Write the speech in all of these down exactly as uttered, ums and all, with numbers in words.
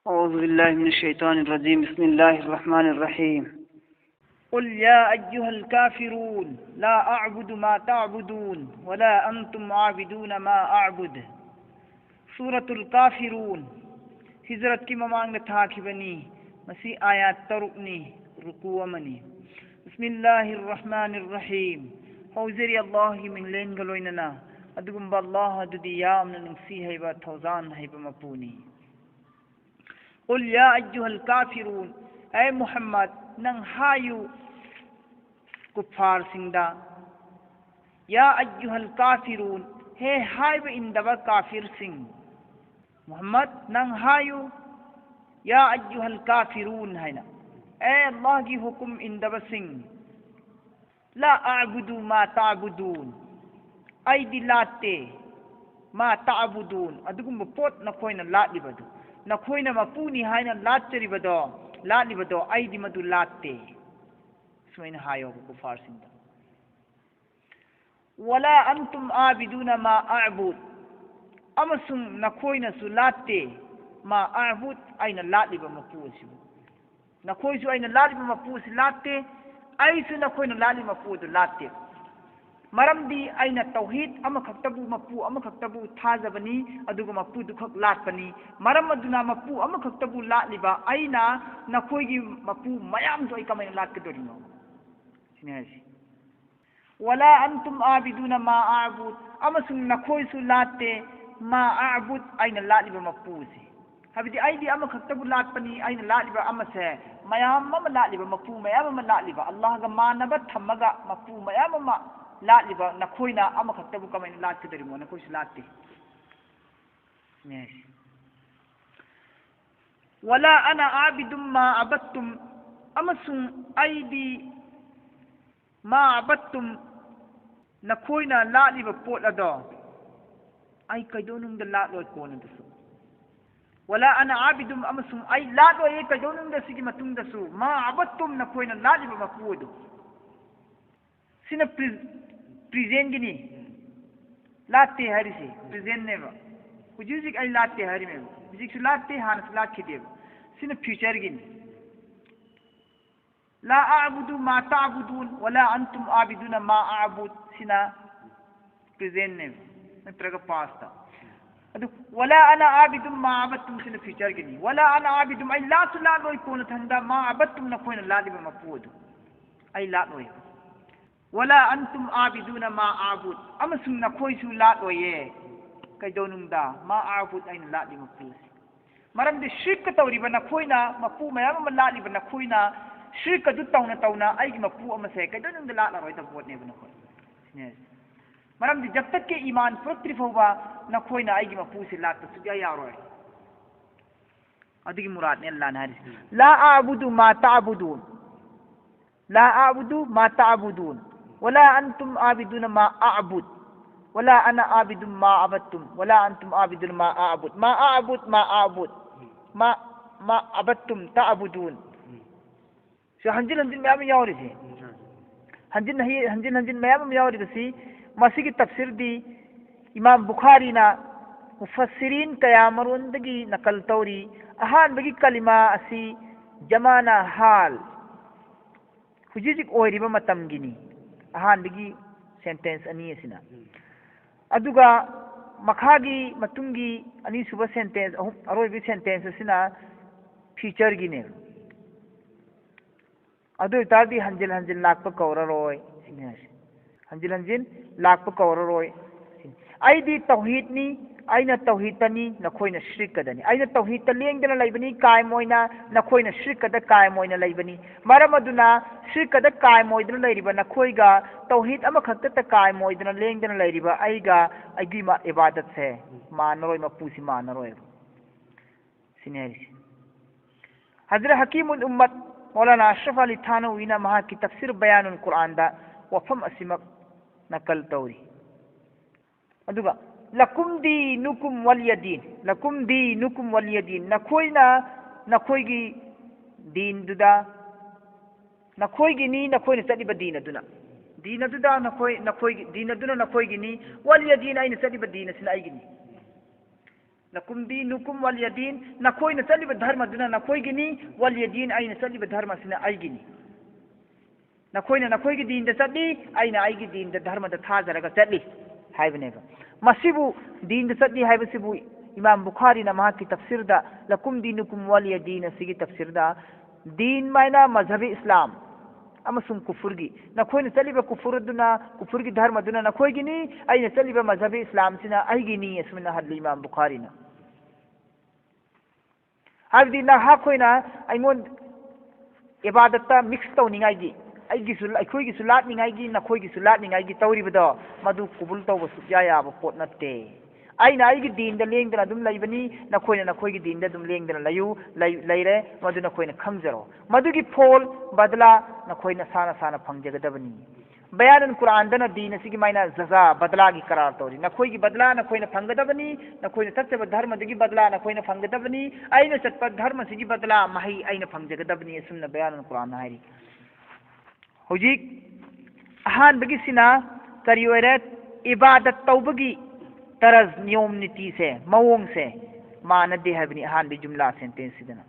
أعوذ بالله من الشيطان الرجيم. بسم الله الرحمن الرحيم. قل يا أيها الكافرون لا أعبد ما تعبدون ولا أنتم عابدون ما أعبد. Suratul Kafirun. ꯍꯤꯖ꯭ꯔꯠꯀꯤ ꯃꯃꯥꯡꯗ ꯊꯥꯈꯤꯕꯅꯤ꯫ ꯃꯁꯤ ꯑꯥꯌꯥꯠ ꯇꯔꯨꯛꯅꯤ, ꯔꯨꯀꯨ ꯑꯃꯅꯤ꯫ ꯕꯤꯁꯃꯤꯜꯂꯥꯍꯤꯔ ꯔꯍꯃꯥꯅꯤꯔ ꯔꯍꯤꯝ꯫ ꯍꯧꯖꯔꯤ ꯑꯜꯂꯥꯍꯒꯤ ꯃꯤꯡꯂꯦꯟꯒ ꯂꯣꯏꯅꯅ꯫ ꯑꯗꯨꯒꯨꯝꯕ ꯑꯜꯂꯥꯍ ꯑꯗꯨꯗꯤ ꯌꯥꯝꯅ ꯅꯨꯡꯁꯤ ꯍꯩꯕ, ꯊꯧꯖꯥꯟ ꯍꯩꯕ ꯃꯄꯨꯅꯤ꯫ ꯀꯨꯜ ꯌꯥ ꯑꯩꯌꯨꯍꯜ ꯀꯥꯐꯤꯔꯨꯟ, ꯑꯦ ꯃꯨꯍꯝꯃꯗ, ꯅꯪ ꯍꯥꯏꯌꯨ ꯀꯨꯐꯥꯔꯁꯤꯡꯗ, ꯌꯥ ꯑꯩꯌꯨꯍꯜ ꯀꯥꯐꯤꯔꯨꯟ, ꯍꯦ ꯍꯥꯏꯕ ꯏꯟꯗꯕ ꯀꯥꯐꯤꯔꯁꯤꯡ, ꯃꯨꯍꯝꯃꯗ, ꯅꯪ ꯍꯥꯏꯌꯨ, ꯌꯥ ꯑꯩꯌꯨꯍꯜ ꯀꯥꯐꯤꯔꯨꯟ ꯍꯥꯏꯅ, ꯑꯦ ꯑꯜꯂꯥꯍꯒꯤ ꯍꯨꯀꯨꯝ ꯏꯟꯗꯕꯁꯤꯡ, ꯂꯥ ꯑꯑꯕꯨꯗꯨ ꯃꯥ ꯇꯥꯕꯨꯗꯨꯟ, ꯑꯩꯗꯤ ꯂꯥꯠꯇꯦ, ꯃꯥ ꯇꯥꯕꯨꯗꯨꯟ, ꯑꯗꯨꯒꯨꯝꯕ ꯄꯣꯠ ꯅꯈꯣꯏꯅ ꯂꯥꯠꯂꯤꯕꯗꯨ, ꯅꯈꯣꯏꯅ ꯃꯄꯨꯅꯤ ꯍꯥꯏꯅ ꯂꯥꯠꯆꯔꯤꯕꯗꯣ, ꯂꯥꯠꯂꯤꯕꯗꯣ, ꯑꯩꯗꯤ ꯃꯗꯨ ꯂꯥꯠꯇꯦ꯫ ꯁꯨꯃꯥꯏꯅ ꯍꯥꯏꯌꯣꯕ ꯀꯨꯐꯥꯔꯁꯤꯡꯗ꯫ ꯋꯥꯂꯥ ꯑꯟꯇꯨꯝ ꯑꯥꯕꯤꯗꯨꯅ ꯃꯥ ꯑꯑꯕꯨꯗ, ꯑꯃꯁꯨꯡ ꯅꯈꯣꯏꯅꯁꯨ ꯂꯥꯠꯇꯦ, ꯃꯥ ꯑꯑꯕꯨꯗ, ꯑꯩꯅ ꯂꯥꯠꯂꯤꯕ ꯃꯄꯨ ꯑꯁꯤꯕꯨ꯫ ꯅꯈꯣꯏꯁꯨ ꯑꯩꯅ ꯂꯥꯠꯂꯤꯕ ꯃꯄꯨ ꯑꯁꯤ ꯂꯥꯠꯇꯦ, ꯑꯩꯁꯨ ꯅꯈꯣꯏꯅ ꯂꯥꯠꯂꯤꯕ ꯃꯄꯨ ꯑꯗꯨ ꯂꯥꯠꯇꯦ꯫ ꯃꯔꯝꯗꯤ ꯑꯩꯅ ꯇꯧꯍꯤꯗ ꯑꯃꯈꯛꯇꯕꯨ, ꯃꯄꯨ ꯑꯃꯈꯛꯇꯕꯨ ꯊꯥꯖꯕꯅꯤ, ꯑꯗꯨꯒ ꯃꯄꯨꯗꯨꯈꯛ ꯂꯥꯠꯄꯅꯤ꯫ ꯃꯔꯝ ꯑꯗꯨꯅ ꯃꯄꯨ ꯑꯃꯈꯛꯇꯕꯨ ꯂꯥꯠꯂꯤꯕ ꯑꯩꯅ ꯅꯈꯣꯏꯒꯤ ꯃꯄꯨ ꯃꯌꯥꯝꯗꯨ ꯑꯩ ꯀꯃꯥꯏꯅ ꯂꯥꯠꯀꯗꯧꯔꯤꯅꯣ? ꯁꯤꯅꯤ ꯍꯥꯏꯁꯤ꯫ ꯋꯥꯂꯥ ꯑꯟꯇꯨꯝ ꯑꯥꯕꯤꯗꯨꯅ ꯃꯥ ꯑꯥꯕꯨꯗ, ꯑꯃꯁꯨꯡ ꯅꯈꯣꯏꯁꯨ ꯂꯥꯠꯇꯦ, ꯃꯥ ꯑꯥꯕꯨꯗ, ꯑꯩꯅ ꯂꯥꯠꯂꯤꯕ ꯃꯄꯨꯁꯦ꯫ ꯍꯥꯏꯕꯗꯤ ꯑꯩꯗꯤ ꯑꯃꯈꯛꯇꯕꯨ ꯂꯥꯠꯄꯅꯤ, ꯑꯩꯅ ꯂꯥꯠꯂꯤꯕ ꯑꯃꯁꯦ ꯃꯌꯥꯝ ꯑꯃ ꯂꯥꯠꯂꯤꯕ, ꯃꯄꯨ ꯃꯌꯥꯝ ꯑꯃ ꯂꯥꯠꯂꯤꯕ, ꯑꯜꯂꯥꯍꯒ ꯃꯥꯟꯅꯕ ꯊꯝꯃꯒ ꯃꯄꯨ ꯃꯌꯥꯝ ꯑꯃ ꯂꯥꯠꯂꯤꯕ ꯅꯈꯣꯏꯅ ꯑꯃꯈꯛꯇꯕꯨ ꯀꯃꯥꯏꯅ ꯂꯥꯠꯀꯗꯧꯔꯤꯃꯣ? ꯅꯈꯣꯏꯁꯨ ꯂꯥꯠꯇꯦ꯫ ꯁꯤꯅꯤ ꯍꯥꯏꯁꯦ꯫ ꯋꯥꯂꯥ ꯑꯅ ꯑꯥꯕꯤꯗꯨꯝ ꯃꯥ ꯑꯕꯠꯇꯨꯝ, ꯑꯃꯁꯨꯡ ꯑꯩꯗꯤ ꯃꯥ ꯑꯕꯠꯇꯨꯝ, ꯅꯈꯣꯏꯅ ꯂꯥꯠꯂꯤꯕ ꯄꯣꯠ ꯑꯗꯣ ꯑꯩ ꯀꯩꯗꯧꯅꯨꯡꯗ ꯂꯥꯠꯂꯣꯏ ꯀꯣꯟꯅꯗꯁꯨ꯫ ꯋꯥꯂꯥ ꯑꯅ ꯑꯥꯕꯤꯗꯨꯝ, ꯑꯃꯁꯨꯡ ꯑꯩ ꯂꯥꯠꯂꯣꯏꯌꯦ ꯀꯩꯗꯧꯅꯨꯡꯗ ꯁꯤꯒꯤ ꯃꯇꯨꯡꯗꯁꯨ, ꯃꯥ ꯑꯕꯠꯇꯨꯝ, ꯅꯈꯣꯏꯅ ꯂꯥꯠꯂꯤꯕ ꯃꯄꯨ ꯑꯗꯨ꯫ ꯁꯤꯅ ꯄ꯭ꯔꯤ-, ꯄ꯭ꯔꯤꯖꯦꯟꯒꯤꯅꯤ꯫ ꯂꯥꯠꯇꯦ ꯍꯥꯏꯔꯤꯁꯦ ꯄ꯭ꯔꯤꯖꯦꯟꯅꯦꯕ꯫ ꯍꯧꯖꯤꯛ ꯍꯧꯖꯤꯛ ꯑꯩ ꯂꯥꯠꯇꯦ ꯍꯥꯏꯔꯤꯃꯦꯕ꯫ ꯍꯧꯖꯤꯛꯁꯨ ꯂꯥꯠꯇꯦ, ꯍꯥꯟꯅꯁꯨ ꯂꯥꯠꯈꯤꯗꯦꯕ꯫ ꯁꯤꯅ future ꯒꯤꯅꯤ꯫ لا أعبد ما تعبدون ولا أنتم عابدون ما أعبد ꯁꯤꯅ present ꯅꯦꯕ, ꯅꯠꯇ꯭ꯔꯒ past. ꯑꯗꯨ ولا أنا عابد ما عبدتم ꯁꯤꯅ future ꯒꯤꯅꯤ꯫ ولا أنا عابد, ꯑꯩ ꯂꯥꯠꯁꯨ ꯂꯥꯠꯂꯣꯏ ꯀꯣꯟꯅꯊꯪꯗ, ما عبدتم ꯅꯈꯣꯏꯅ ꯂꯥꯠꯂꯤꯕ ꯃꯄꯨ ꯑꯗꯨ ꯑꯩ ꯂꯥꯠꯂꯣꯏ꯫ ولا أنتم عابدون ما أعبد, ꯑꯃꯁꯨꯡ ꯅꯈꯣꯏꯁꯨ ꯂꯥꯠꯂꯣꯏꯌꯦ꯫ ꯀꯩꯗꯧꯅꯨꯡꯗ؟ ما أعبد, ꯑꯩꯅ ꯂꯥꯠꯂꯤꯕ ꯃꯄꯨ ꯑꯁꯤ꯫ ꯃꯔꯝꯗꯤ ꯁꯤꯔꯛꯀ ꯇꯧꯔꯤꯕ ꯅꯈꯣꯏꯅ, ꯃꯄꯨ ꯃꯌꯥꯝ ꯑꯃ ꯂꯥꯠꯂꯤꯕ ꯅꯈꯣꯏꯅ, ꯁꯤꯔꯛꯀ ꯑꯗꯨ ꯇꯧꯅ ꯇꯧꯅ ꯑꯩꯒꯤ ꯃꯄꯨ ꯑꯃꯁꯦ ꯀꯩꯗꯧꯅꯨꯡꯗ ꯂꯥꯠꯂꯔꯣꯏꯗꯕ ꯄꯣꯠꯅꯦꯕ ꯅꯈꯣꯏ꯫ ꯁꯤꯅꯦ ꯍꯥꯏꯁꯦ꯫ ꯃꯔꯝꯗꯤ ꯖꯕ ꯇꯛ ꯀꯤ ꯏꯃꯥꯟ ꯄꯨꯔꯛꯇ꯭ꯔꯤ ꯐꯥꯎꯕ ꯅꯈꯣꯏꯅ ꯑꯩꯒꯤ ꯃꯄꯨꯁꯦ ꯂꯥꯠꯄ ꯁꯨꯛꯌꯥ ꯌꯥꯔꯣꯏ꯫ ꯑꯗꯨꯒꯤ ꯃꯨꯔꯥꯠꯅꯦ ꯑꯜꯂꯥꯅ ꯍꯥꯏꯔꯤꯁꯦ꯫ لا أعبد ما تعبدون. لا أعبد ما تعبدون. ولا أنتم عابدون ما أعبد. ولا أنا عابد ما عبدتم. ولا أنتم عابدون ما أعبد. ما أعبد، ما أعبد. ما، ما عبدتم تعبدون. ꯁꯤ ꯍꯟꯖꯤꯟ ꯍꯟꯖꯤꯟ ꯃꯌꯥꯝ ꯑꯃ ꯌꯥꯎꯔꯤꯁꯦ꯫ ꯍꯟꯖꯤꯟ ꯍꯩ-, ꯍꯟꯖꯤꯟ ꯍꯟꯖꯤꯟ ꯃꯌꯥꯝ ꯑꯃ ꯌꯥꯎꯔꯤꯕꯁꯤ, ꯃꯁꯤꯒꯤ ꯇꯐꯁꯤꯔꯗꯤ ꯏꯃꯥꯝ ꯕꯨꯈꯥꯔꯤꯅ ꯃꯨꯐꯁꯁꯤꯔꯤꯟ ꯀꯌꯥ ꯃꯔꯨꯝꯗꯒꯤ ꯅꯀꯜ ꯇꯧꯔꯤ꯫ ꯑꯍꯥꯟꯕꯒꯤ ꯀꯂꯤꯃꯥ ꯑꯁꯤ ꯖꯃꯥꯅꯥ ꯍꯥꯜ, ꯍꯧꯖꯤꯛ ꯍꯧꯖꯤꯛ ꯑꯣꯏꯔꯤꯕ ꯃꯇꯝꯒꯤꯅꯤ, ꯑꯍꯥꯟꯕꯒꯤ sentence ꯑꯅꯤ ꯑꯁꯤꯅ꯫ ꯑꯗꯨꯒ ꯃꯈꯥꯒꯤ, ꯃꯇꯨꯡꯒꯤ ꯑꯅꯤꯁꯨꯕ sentence, ꯑꯍꯨꯝ, ꯑꯔꯣꯏꯕꯒꯤ sentence ꯑꯁꯤꯅ future ꯒꯤꯅꯦꯕ꯫ ꯑꯗꯨ ꯑꯣꯏꯇꯥꯔꯗꯤ ꯍꯟꯖꯤꯟ ꯍꯟꯖꯤꯟ ꯂꯥꯛꯄ ꯀꯧꯔꯔꯣꯏ ꯁꯤꯅꯤ ꯍꯥꯏꯁꯦ꯫ ꯍꯟꯖꯤꯟ ꯍꯟꯖꯤꯟ ꯂꯥꯛꯄ ꯀꯧꯔꯔꯣꯏ ꯁꯤꯅꯤ꯫ ꯑꯩꯗꯤ ꯇꯧꯍꯤꯗꯅꯤ, ꯑꯩꯅ ꯇꯧꯍꯤꯗꯇꯅꯤ, ꯅꯈꯣꯏꯅ ꯁꯤꯔꯛꯀꯗꯅꯤ꯫ ꯑꯩꯅ ꯇꯧꯍꯤꯗꯇ ꯂꯦꯡꯗꯅ ꯂꯩꯕꯅꯤ ꯀꯥꯏꯝ ꯑꯣꯏꯅ, ꯅꯈꯣꯏꯅ ꯁꯤꯔꯛꯀꯗ ꯀꯥꯏꯝ ꯑꯣꯏꯅ ꯂꯩꯕꯅꯤ꯫ ꯃꯔꯝ ꯑꯗꯨꯅ ꯁꯤꯔꯛꯀꯗ ꯀꯥꯏꯝ ꯑꯣꯏꯗꯨꯅ ꯂꯩꯔꯤꯕ ꯅꯈꯣꯏꯒ, ꯇꯧꯍꯤꯗ ꯑꯃꯈꯛꯇꯗ ꯀꯥꯏꯝ ꯑꯣꯏꯗꯨꯅ ꯂꯦꯡꯗꯅ ꯂꯩꯔꯤꯕ ꯑꯩꯒ, ꯑꯩꯒꯤ ꯃ-, ꯏꯕꯥꯗꯠꯁꯦ ꯃꯥꯟꯅꯔꯣꯏ, ꯃꯄꯨꯁꯤ ꯃꯥꯟꯅꯔꯣꯏꯕ꯫ ꯁꯤꯅꯤ ꯍꯥꯏꯔꯤꯁꯦ꯫ ꯍꯖꯔꯠ ꯍꯀꯤꯃꯨꯜ ꯎꯝꯃꯠ ꯃꯧꯂꯥꯅꯥ ꯑꯁ꯭ꯔꯐ ꯑꯂꯤ ꯊꯥꯅꯋꯤꯅ ꯃꯍꯥꯛꯀꯤ ꯇꯐꯁꯤꯔ ꯕꯌꯥꯅꯨꯜ ꯀꯨꯔꯑꯥꯟꯗ ꯋꯥꯐꯝ ꯑꯁꯤꯃꯛ ꯅꯀꯜ ꯇꯧꯔꯤ꯫ ꯑꯗꯨꯒ لكم دينكم ولي دين, لكم دينكم ولي دين, ꯅꯈꯣꯏꯅ ꯅꯈꯣꯏꯒꯤ ꯗꯤꯟꯗꯨꯗ, ꯅꯈꯣꯏꯒꯤꯅꯤ ꯅꯈꯣꯏꯅ ꯆꯠꯂꯤꯕ ꯗꯤꯟ ꯑꯗꯨꯅ, ꯗꯤꯟ ꯑꯗꯨꯗ ꯅꯈꯣꯏ, ꯅꯈꯣꯏꯒꯤ, ꯗꯤꯟ ꯑꯗꯨꯅ ꯅꯈꯣꯏꯒꯤꯅꯤ, ولي دين, ꯑꯩꯅ ꯆꯠꯂꯤꯕ ꯗꯤꯟ ꯑꯁꯤꯅ ꯑꯩꯒꯤꯅꯤ꯫ ꯂꯀꯨꯝ ꯗꯤꯅꯨꯀꯨꯝ ꯋꯥꯂꯤꯌ ꯗꯤꯟ, ꯅꯈꯣꯏꯅ ꯆꯠꯂꯤꯕ ꯙꯔꯃꯗꯨꯅ ꯅꯈꯣꯏꯒꯤꯅꯤ, ꯋꯥꯂꯤꯌ ꯗꯤꯟ, ꯑꯩꯅ ꯆꯠꯂꯤꯕ ꯙꯔꯃꯁꯤꯅ ꯑꯩꯒꯤꯅꯤ꯫ ꯅꯈꯣꯏꯅ ꯅꯈꯣꯏꯒꯤ ꯗꯤꯟꯗ ꯆꯠꯂꯤ, ꯑꯩꯅ ꯑꯩꯒꯤ ꯗꯤꯟꯗ, ꯙꯔꯃꯗ ꯊꯥꯖꯔꯒ ꯆꯠꯂꯤ ꯍꯥꯏꯕꯅꯦꯕ꯫ ꯃꯁꯤꯕꯨ, ꯗꯤꯟꯗ ꯆꯠꯂꯤ ꯍꯥꯏꯕꯁꯤꯕꯨ ꯏꯃꯥꯝ ꯕꯨꯈꯥꯔꯤꯅ ꯃꯍꯥꯛꯀꯤ ꯇꯐꯁꯤꯔꯗ, ꯂꯀꯨꯝ ꯗꯤꯅꯨꯀꯨꯝ ꯋꯥꯂꯤꯌ ꯗꯤꯟ ꯑꯁꯤꯒꯤ ꯇꯐꯁꯤꯔꯗ, ꯗꯤꯟ ꯃꯥꯏꯅ ꯃꯖꯍꯕꯤ ꯏꯁꯂꯥꯝ ꯑꯃꯁꯨꯡ ꯀꯨꯐꯨꯔꯒꯤ, ꯅꯈꯣꯏꯅ ꯆꯠꯂꯤꯕ ꯀꯨꯐꯨꯔ ꯑꯗꯨꯅ, ꯀꯨꯐꯨꯔꯒꯤ ꯙꯔꯃꯗꯨꯅ ꯅꯈꯣꯏꯒꯤꯅꯤ, ꯑꯩꯅ ꯆꯠꯂꯤꯕ ꯃꯖꯍꯕꯤ ꯏꯁꯂꯥꯝꯁꯤꯅ ꯑꯩꯒꯤꯅꯤ, ꯑꯁꯨꯃꯥꯏꯅ ꯍꯜꯂꯤ ꯏꯃꯥꯝ ꯕꯨꯈꯥꯔꯤꯅ꯫ ꯍꯥꯏꯕꯗꯤ ꯅꯍꯥꯛꯈꯣꯏꯅ ꯑꯩꯉꯣꯟ ꯏꯕꯥꯗꯠꯇ ꯃꯤꯛꯁ ꯇꯧꯅꯤꯡꯉꯥꯏꯒꯤ, ꯑꯩꯒꯤꯁꯨ, ꯑꯩꯈꯣꯏꯒꯤꯁꯨ ꯂꯥꯠꯅꯤꯡꯉꯥꯏꯒꯤ, ꯅꯈꯣꯏꯒꯤꯁꯨ ꯂꯥꯠꯅꯤꯡꯉꯥꯏꯒꯤ ꯇꯧꯔꯤꯕꯗꯣ, ꯃꯗꯨ ꯀꯨꯕꯨꯜ ꯇꯧꯕ ꯁꯨꯛꯌꯥ ꯌꯥꯕ ꯄꯣꯠ ꯅꯠꯇꯦ꯫ ꯑꯩꯅ ꯑꯩꯒꯤ ꯗꯤꯟꯗ ꯂꯦꯡꯗꯅ ꯑꯗꯨꯝ ꯂꯩꯕꯅꯤ, ꯅꯈꯣꯏꯅ ꯅꯈꯣꯏꯒꯤ ꯗꯤꯟꯗ ꯑꯗꯨꯝ ꯂꯦꯡꯗꯅ ꯂꯩꯌꯨ, ꯂꯩ-, ꯂꯩꯔꯦ, ꯃꯗꯨ ꯅꯈꯣꯏꯅ ꯈꯪꯖꯔꯣ꯫ ꯃꯗꯨꯒꯤ ꯐꯣꯜ, ꯕꯗꯂꯥ, ꯅꯈꯣꯏ ꯅꯁꯥ ꯅꯁꯥꯅ ꯐꯪꯖꯒꯗꯕꯅꯤ꯫ ꯕꯌꯥꯅꯨꯜ ꯀꯨꯔꯥꯟꯗꯅ ꯗꯤꯟ ꯑꯁꯤꯒꯤ ꯃꯥꯏꯅ ꯖꯖꯥ, ꯕꯗꯂꯥꯒꯤ ꯀꯔꯥꯔ ꯇꯧꯔꯤ꯫ ꯅꯈꯣꯏꯒꯤ ꯕꯗꯂꯥ ꯅꯈꯣꯏꯅ ꯐꯪꯒꯗꯕꯅꯤ, ꯅꯈꯣꯏꯅ ꯆꯠꯆꯕ ꯙꯔꯃꯗꯨꯒꯤ ꯕꯗꯂꯥ ꯅꯈꯣꯏꯅ ꯐꯪꯒꯗꯕꯅꯤ, ꯑꯩꯅ ꯆꯠꯄ ꯙꯔꯃꯁꯤꯒꯤ ꯕꯗꯂꯥ ꯃꯍꯩ ꯑꯩꯅ ꯐꯪꯖꯒꯗꯕꯅꯤ, ꯑꯁꯨꯝꯅ ꯕꯌꯥꯅꯨꯜ ꯀꯨꯔꯥꯟꯅ ꯍꯥꯏꯔꯤ꯫ ꯍꯧꯖꯤꯛ ꯑꯍꯥꯟꯕꯒꯤꯁꯤꯅ ꯀꯔꯤ ꯑꯣꯏꯔꯦ? ꯏꯕꯥꯗꯠ ꯇꯧꯕꯒꯤ ꯇꯔꯖ, ꯅꯤꯌꯣꯝ ꯅꯤꯇꯤꯁꯦ, ꯃꯑꯣꯡꯁꯦ ꯃꯥꯟꯅꯗꯦ ꯍꯥꯏꯕꯅꯤ ꯑꯍꯥꯟꯕꯒꯤ ꯖꯨꯝꯂꯥ ꯁꯦꯟꯇꯦꯟꯁꯁꯤꯗꯅ꯫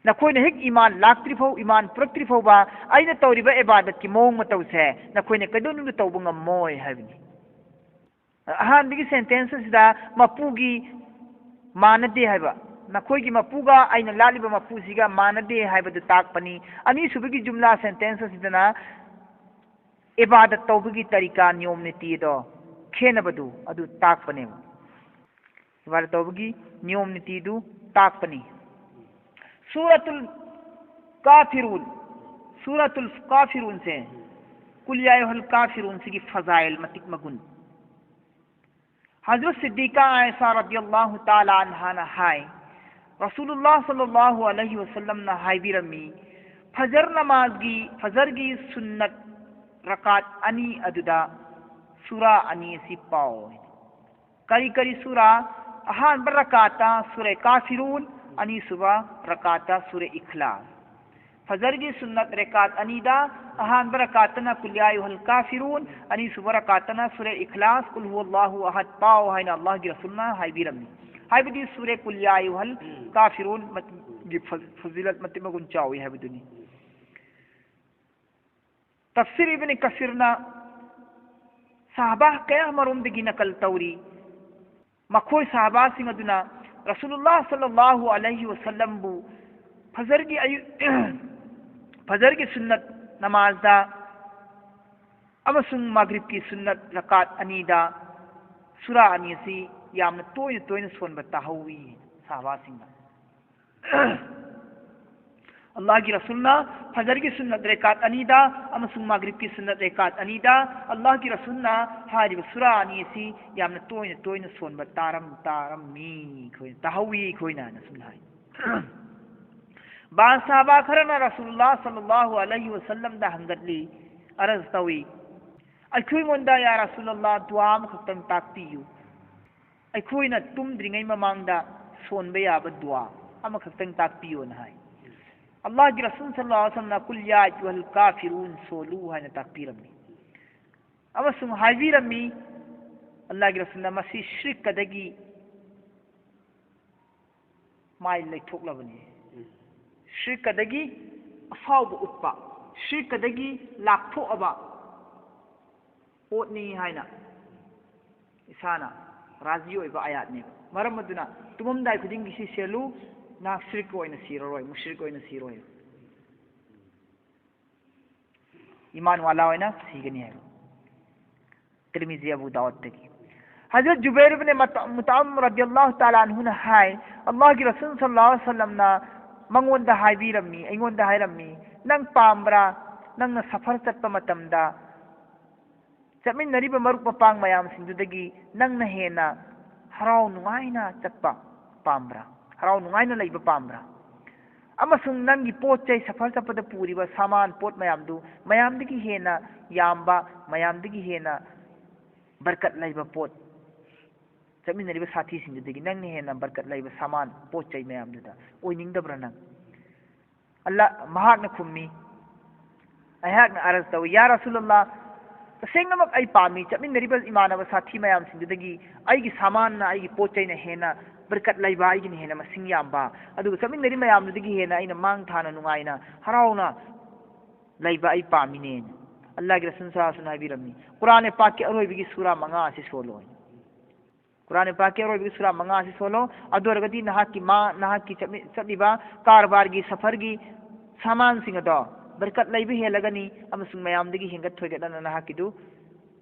ꯅꯈꯣꯏꯅ ꯍꯦꯛ ꯏꯃꯥꯟ ꯂꯥꯛꯇ꯭ꯔꯤ ꯐꯥꯎ, ꯏꯃꯥꯟ ꯄꯨꯔꯛꯇ꯭ꯔꯤ ꯐꯥꯎꯕ ꯑꯩꯅ ꯇꯧꯔꯤꯕ ꯏꯕꯥꯗꯠꯀꯤ ꯃꯑꯣꯡ ꯃꯇꯧꯁꯦ ꯅꯈꯣꯏꯅ ꯀꯩꯗꯧꯅꯨꯡꯗ ꯇꯧꯕ ꯉꯝꯃꯣꯏ ꯍꯥꯏꯕꯅꯤ꯫ ꯑꯍꯥꯟꯕꯒꯤ ꯁꯦꯟꯇꯦꯟꯁ ꯑꯁꯤꯗ ꯃꯄꯨꯒꯤ ꯃꯥꯟꯅꯗꯦ ꯍꯥꯏꯕ, ꯅꯈꯣꯏꯒꯤ ꯃꯄꯨꯒ ꯑꯩꯅ ꯂꯥꯠꯂꯤꯕ ꯃꯄꯨꯁꯤꯒ ꯃꯥꯟꯅꯗꯦ ꯍꯥꯏꯕꯗꯨ ꯇꯥꯛꯄꯅꯤ꯫ ꯑꯅꯤꯁꯨꯕꯒꯤ ꯖꯨꯝꯂꯥ ꯁꯦꯟꯇꯦꯟꯁ ꯑꯁꯤꯗꯅ ꯏꯕꯥꯗꯠ ꯇꯧꯕꯒꯤ ꯇꯔꯤꯀꯥ, ꯅꯤꯌꯣꯝ ꯅꯤꯇꯤ ꯑꯗꯣ, ꯈꯦꯠꯅꯕꯗꯨ ꯑꯗꯨ ꯇꯥꯛꯄꯅꯦꯕ꯫ ꯏꯕꯥꯗꯠ ꯇꯧꯕꯒꯤ ꯅꯤꯌꯣꯝ ꯅꯤꯇꯤꯗꯨ ꯇꯥꯛꯄꯅꯤ꯫ ꯁꯨꯔꯥꯇꯨꯜ ꯀꯥꯐꯤꯔꯨꯟ, ꯁꯨꯔꯥꯇꯨꯜ ꯀꯥꯐꯤꯔꯨꯟꯁꯦ, ꯀꯨꯜ ꯌꯥ ꯑꯌꯨꯍꯜ ꯀꯥꯐꯤꯔꯨꯟꯁꯤꯒꯤ ꯐꯖꯥꯏꯜ, ꯃꯇꯤꯛ ꯃꯒꯨꯟ꯫ ꯍꯖꯔꯠ ꯁꯤꯗꯤꯀꯥ ꯑꯥꯏꯁꯥ ꯔꯗꯤꯌꯜꯂꯥꯍꯨ ꯇꯥꯂꯥ ꯑꯟꯍꯥꯅ ꯍꯥꯏ, ꯔꯁꯨꯂꯨꯜꯂꯥꯍ ꯁꯜꯂꯜꯂꯥꯍꯨ ꯑꯂꯩꯍꯤ ꯋꯁꯜꯂꯝꯅ ꯍꯥꯏꯕꯤꯔꯝꯃꯤ, ꯐꯖꯔ ꯅꯃꯥꯖꯒꯤ, ꯐꯖꯔꯒꯤ ꯁꯨꯟꯅꯠ ꯔꯀꯥꯠ ꯑꯅꯤ ꯑꯗꯨꯗ ꯁꯨꯔꯥ ꯑꯅꯤ ꯑꯁꯤ ꯄꯥꯎ꯫ ꯀꯔꯤ ꯀꯔꯤ ꯁꯨꯔꯥ? ꯑꯍꯥꯟꯕ ꯔꯀꯥꯠꯇ ꯁꯨꯔꯦ ꯀꯥꯐꯤꯔꯨꯟ, ꯑꯅꯤꯁꯨꯕ ꯔꯀꯥꯠꯇ ꯁꯨꯔꯦ ꯏꯈ꯭ꯂꯥꯁ꯫ ꯐꯖꯔꯒꯤ ꯁꯨꯟꯅꯠ ꯔꯀꯥꯠ ꯑꯅꯤꯗ, ꯑꯍꯥꯟꯕ ꯔꯀꯥꯠꯇꯅ ꯀꯨꯜ ꯌꯥ ꯑꯌꯨꯍꯜ ꯀꯥꯐꯤꯔꯨꯟ, ꯑꯅꯤꯁꯨꯕ ꯔꯀꯥꯠꯇꯅ ꯁꯨꯔꯦ ꯏꯈ꯭ꯂꯥꯁ, ꯀꯨꯜ ꯍꯨꯋꯜꯂꯥꯍꯨ ꯑꯍꯗ ꯄꯥꯎ ꯍꯥꯏꯅ ꯑꯜꯂꯥꯍꯒꯤ ꯔꯁꯨꯜꯅ ꯍꯥꯏꯕꯤꯔꯝꯃꯤ꯫ ꯍꯥꯏꯕꯗꯤ ꯁꯨꯔꯦ ꯀꯨꯜ ꯌꯥ ꯑꯌꯨꯍꯜ ꯎꯝ꯫ ꯀꯥꯐꯤꯔꯨꯟ ꯃꯠ-, ꯎꯝ꯫ ꯒꯤ ꯐ-, ꯐꯖꯤꯂꯠ ꯃꯇꯤꯛ ꯃꯒꯨꯟ ꯆꯥꯎꯏ ꯍꯥꯏꯕꯗꯨꯅꯤ꯫ ꯎꯝ꯫ ꯇꯐꯁꯤꯔ ꯏꯕꯅꯤ ꯀꯁꯤꯔꯅ ꯁꯍꯥꯕꯥ ꯀꯌꯥ ꯑꯃꯔꯣꯝꯗꯒꯤ ꯅꯀꯜ ꯇꯧꯔꯤ꯫ ꯃꯈꯣꯏ ꯁꯍꯥꯕꯥꯁꯤꯡ ꯑꯗꯨꯅ ꯔꯁꯨꯂꯨꯜꯂꯥꯍ ꯁꯜꯂꯜꯂꯥꯍꯨ ꯑꯂꯩꯍꯤ ꯋꯁꯜꯂꯝꯕꯨ ꯐꯖꯔꯒꯤ ꯑꯌꯨ-, ꯐꯖꯔꯒꯤ ꯁꯨꯟꯅꯠ ꯅꯃꯥꯖꯗ ꯑꯃꯁꯨꯡ ꯃꯒ꯭ꯔꯤꯕꯀꯤ ꯁꯨꯟꯅꯠ ꯔꯀꯥꯠ ꯑꯅꯤꯗ ꯁꯨꯔꯥ ꯑꯅꯤ ꯑꯁꯤ ꯌꯥꯝꯅ ꯇꯣꯏꯅ ꯇꯣꯏꯅ ꯁꯣꯟꯕ ꯇꯥꯍꯧꯏ ꯁꯍꯥꯕꯥꯁꯤꯡꯅ꯫ ꯑꯜꯂꯥꯍꯒꯤ ꯔꯁꯨꯜꯅ ꯐꯖꯔꯒꯤ ꯁꯨꯟꯅꯠ ꯔꯦꯀꯥꯠ ꯑꯅꯤꯗ ꯑꯃꯁꯨꯡ ꯃꯒ꯭ꯔꯤꯕꯀꯤ ꯁꯨꯟꯅꯠ ꯔꯦꯀꯥꯠ ꯑꯅꯤꯗ ꯑꯜꯂꯥꯍꯒꯤ ꯔꯁꯨꯜꯅ ꯍꯥꯏꯔꯤꯕ ꯁꯨꯔꯥ ꯑꯅꯤ ꯑꯁꯤ ꯌꯥꯝꯅ ꯇꯣꯏꯅ ꯇꯣꯏꯅ ꯁꯣꯟꯕ ꯇꯥꯔꯝ-, ꯇꯥꯔꯝꯃꯤ ꯑꯩꯈꯣꯏꯅ, ꯇꯥꯍꯧꯏ ꯑꯩꯈꯣꯏꯅ ꯍꯥꯏꯅ ꯁꯨꯝ ꯍꯥꯏ꯫ ꯕꯥ ꯁꯍꯥꯕꯥ ꯈꯔꯅ ꯔꯁꯨꯜꯂꯥꯍ ꯁꯜꯂꯜꯂꯥꯍꯨ ꯑꯂꯩꯍꯤ ꯋꯁꯜꯂꯝꯗ ꯍꯪꯒꯠꯂꯤ, ꯑꯔꯖ ꯇꯧꯏ, "ꯑꯩꯈꯣꯏꯉꯣꯟꯗ, ꯌꯥ ꯔꯁꯨꯜꯂꯥꯍ, ꯗꯨꯋꯥ ꯑꯃꯈꯛꯇꯪ ꯇꯥꯛꯄꯤꯌꯨ꯫ ꯑꯩꯈꯣꯏꯅ ꯇꯨꯝꯗ꯭ꯔꯤꯉꯩ ꯃꯃꯥꯡꯗ ꯁꯣꯟꯕ ꯌꯥꯕ ꯗꯨꯋꯥ ꯑꯃꯈꯛꯇꯪ ꯇꯥꯛꯄꯤꯌꯣꯅ" ꯍꯥꯏ꯫ ꯑꯜꯂꯥꯍꯒꯤ ꯔꯁꯨꯜ ꯁꯜꯂꯜꯂꯥꯍꯨ ꯑꯂꯩꯍꯤ ꯋꯁꯜꯂꯝꯅ "ꯀꯨꯜ ꯌꯥ ꯑꯌꯨꯍꯜ ꯀꯥꯐꯤꯔꯨꯟ" ꯁꯣꯜꯂꯨ ꯍꯥꯏꯅ ꯇꯥꯛꯄꯤꯔꯝꯃꯤ꯫ ꯑꯃꯁꯨꯡ ꯍꯥꯏꯕꯤꯔꯝꯃꯤ, ꯑꯜꯂꯥꯍꯒꯤ ꯔꯁꯨꯜꯅ, "ꯃꯁꯤ ꯁꯤꯔꯀꯗꯒꯤ ꯃꯥꯏ ꯂꯩꯊꯣꯛꯂꯕꯅꯤ꯫ ꯎꯝ꯫ ꯁꯤꯔꯀꯗꯒꯤ ꯑꯁꯥꯎꯕ ꯎꯠꯄ, ꯁꯤꯔꯀꯗꯒꯤ ꯂꯥꯞꯊꯣꯛꯑꯕ ꯄꯣꯠꯅꯤ" ꯍꯥꯏꯅ ꯏꯁꯥꯅ ꯔꯥꯖꯤ ꯑꯣꯏꯕ ꯑꯥꯌꯥꯠꯅꯦꯕ꯫ ꯃꯔꯝ ꯑꯗꯨꯅ ꯇꯨꯝꯃꯝꯗꯥꯏ ꯈꯨꯗꯤꯡꯒꯤ ꯁꯤ ꯁꯦꯜꯂꯨ, ꯅꯍꯥꯛ ꯁꯤꯔꯛ ꯑꯣꯏꯅ ꯁꯤꯔꯔꯣꯏ, ꯃꯨꯁ꯭ꯔꯤꯛ ꯑꯣꯏꯅ ꯁꯤꯔꯣꯏ꯫ ꯏꯃꯥꯟ ꯋꯥꯂꯥ ꯑꯣꯏꯅ ꯁꯤꯒꯅꯤ ꯍꯥꯏꯕ꯫ ꯇꯤꯔꯃꯤꯖꯤ, ꯑꯕꯨ ꯗꯥꯎꯗꯇꯒꯤ꯫ ꯍꯖꯔꯠ ꯖꯨꯕꯩꯔ ꯏꯕꯅꯦ ꯃꯇ-, ꯃꯨꯇꯑꯝ ꯔꯗꯤꯌꯜꯂꯥꯍꯨ ꯇꯥꯂꯥ ꯑꯟꯍꯨꯅ ꯍꯥꯏ, ꯑꯜꯂꯥꯍꯒꯤ ꯔꯁꯨꯜ ꯁꯜꯂꯜꯂꯥꯍꯨ ꯑꯂꯩꯍꯤ ꯋꯁꯜꯂꯝꯅ ꯃꯉꯣꯟꯗ ꯍꯥꯏꯕꯤꯔꯝꯃꯤ, ꯑꯩꯉꯣꯟꯗ ꯍꯥꯏꯔꯝꯃꯤ, "ꯅꯪ ꯄꯥꯝꯕ꯭ꯔꯥ? ꯅꯪꯅ ꯁꯐꯔ ꯆꯠꯄ ꯃꯇꯝꯗ ꯆꯠꯃꯤꯟꯅꯔꯤꯕ ꯃꯔꯨꯞ ꯃꯄꯥꯡ ꯃꯌꯥꯝꯁꯤꯡꯗꯨꯗꯒꯤ ꯅꯪꯅ ꯍꯦꯟꯅ ꯍꯔꯥꯎ ꯅꯨꯡꯉꯥꯏꯅ ꯆꯠꯄ ꯄꯥꯝꯕ꯭ꯔꯥ? ꯍꯔꯥꯎ ꯅꯨꯡꯉꯥꯏꯅ ꯂꯩꯕ ꯄꯥꯝꯕ꯭ꯔꯥ? ꯑꯃꯁꯨꯡ ꯅꯪꯒꯤ ꯄꯣꯠ ꯆꯩ ꯁꯐꯔ ꯆꯠꯄꯗ ꯄꯨꯔꯤꯕ ꯁꯥꯃꯥꯟ ꯄꯣꯠ ꯃꯌꯥꯝꯗꯨ ꯃꯌꯥꯝꯗꯒꯤ ꯍꯦꯟꯅ ꯌꯥꯝꯕ, ꯃꯌꯥꯝꯗꯒꯤ ꯍꯦꯟꯅ ꯕꯔꯀꯠ ꯂꯩꯕ ꯄꯣꯠ, ꯆꯠꯃꯤꯟꯅꯔꯤꯕ ꯁꯥꯊꯤꯁꯤꯡꯗꯨꯗꯒꯤ ꯅꯪꯅ ꯍꯦꯟꯅ ꯕꯔꯀꯠ ꯂꯩꯕ ꯁꯥꯃꯥꯟ ꯄꯣꯠ ꯆꯩ ꯃꯌꯥꯝꯗꯨꯗ ꯑꯣꯏꯅꯤꯡꯗꯕ꯭ꯔꯥ ꯅꯪ?" ꯑꯜꯂꯥ, ꯃꯍꯥꯛꯅ ꯈꯨꯝꯃꯤ, ꯑꯩꯍꯥꯛꯅ ꯑꯔꯖ ꯇꯧꯏ, "ꯌꯥ ꯔꯁꯨꯂꯜꯂꯥꯍ, ꯇꯁꯦꯡꯅꯃꯛ ꯑꯩ ꯄꯥꯝꯃꯤ, ꯆꯠꯃꯤꯟꯅꯔꯤꯕ ꯏꯃꯥꯟꯅꯕ ꯁꯥꯊꯤ ꯃꯌꯥꯝꯁꯤꯡꯗꯨꯗꯒꯤ ꯑꯩꯒꯤ ꯁꯥꯃꯥꯟꯅ, ꯑꯩꯒꯤ ꯄꯣꯠ ꯆꯩꯅ ꯍꯦꯟꯅ ꯕꯔꯀꯠ ꯂꯩꯕ, ꯑꯩꯒꯤꯅ ꯍꯦꯟꯅ ꯃꯁꯤꯡ ꯌꯥꯝꯕ, ꯑꯗꯨꯒ ꯆꯠꯃꯤꯟꯅꯔꯤ ꯃꯌꯥꯝꯗꯨꯗꯒꯤ ꯍꯦꯟꯅ ꯑꯩꯅ ꯃꯥꯡ ꯊꯥꯅ ꯅꯨꯡꯉꯥꯏꯅ ꯍꯔꯥꯎꯅ ꯂꯩꯕ ꯑꯩ ꯄꯥꯝꯃꯤꯅꯦ꯫ ꯑꯜꯂꯥꯍꯒꯤ ꯔꯁꯨꯜ ꯁꯜꯂꯜꯂꯥꯍꯨ ꯑꯂꯩꯍꯤ ꯋꯥꯁꯜꯂꯝꯅ ꯍꯥꯏꯕꯤꯔꯝꯃꯤ꯫ ꯀꯨꯔꯥꯟ ꯄꯥꯛꯀꯤ ꯑꯔꯣꯏꯕꯒꯤ ꯁꯨꯔꯥ ꯃꯉꯥ ꯑꯁꯤ ꯁꯣꯜꯂꯣ꯫ ꯀꯨꯔꯥꯟ ꯄꯥꯛꯀꯤ ꯑꯔꯣꯏꯕꯒꯤ ꯁꯨꯔꯥ ꯃꯉꯥ ꯑꯁꯤ ꯁꯣꯜꯂꯣ꯫ ꯑꯗꯨ ꯑꯣꯏꯔꯒꯗꯤ ꯅꯍꯥꯛꯀꯤ ꯃꯥ, ꯅꯍꯥꯛꯀꯤ ꯆꯠꯃꯤ-, ꯆꯠꯂꯤꯕ ꯀꯔꯕꯥꯔꯒꯤ, ꯁꯐꯔꯒꯤ ꯁꯥꯃꯥꯟꯁꯤꯡ ꯑꯗꯣ ꯕꯔꯀꯠ ꯂꯩꯕ ꯍꯦꯜꯂꯒꯅꯤ ꯑꯃꯁꯨꯡ ꯃꯌꯥꯝꯗꯒꯤ ꯍꯦꯟꯒꯠ ꯊꯣꯏꯒꯠꯅ ꯅꯍꯥꯛꯀꯤꯗꯨ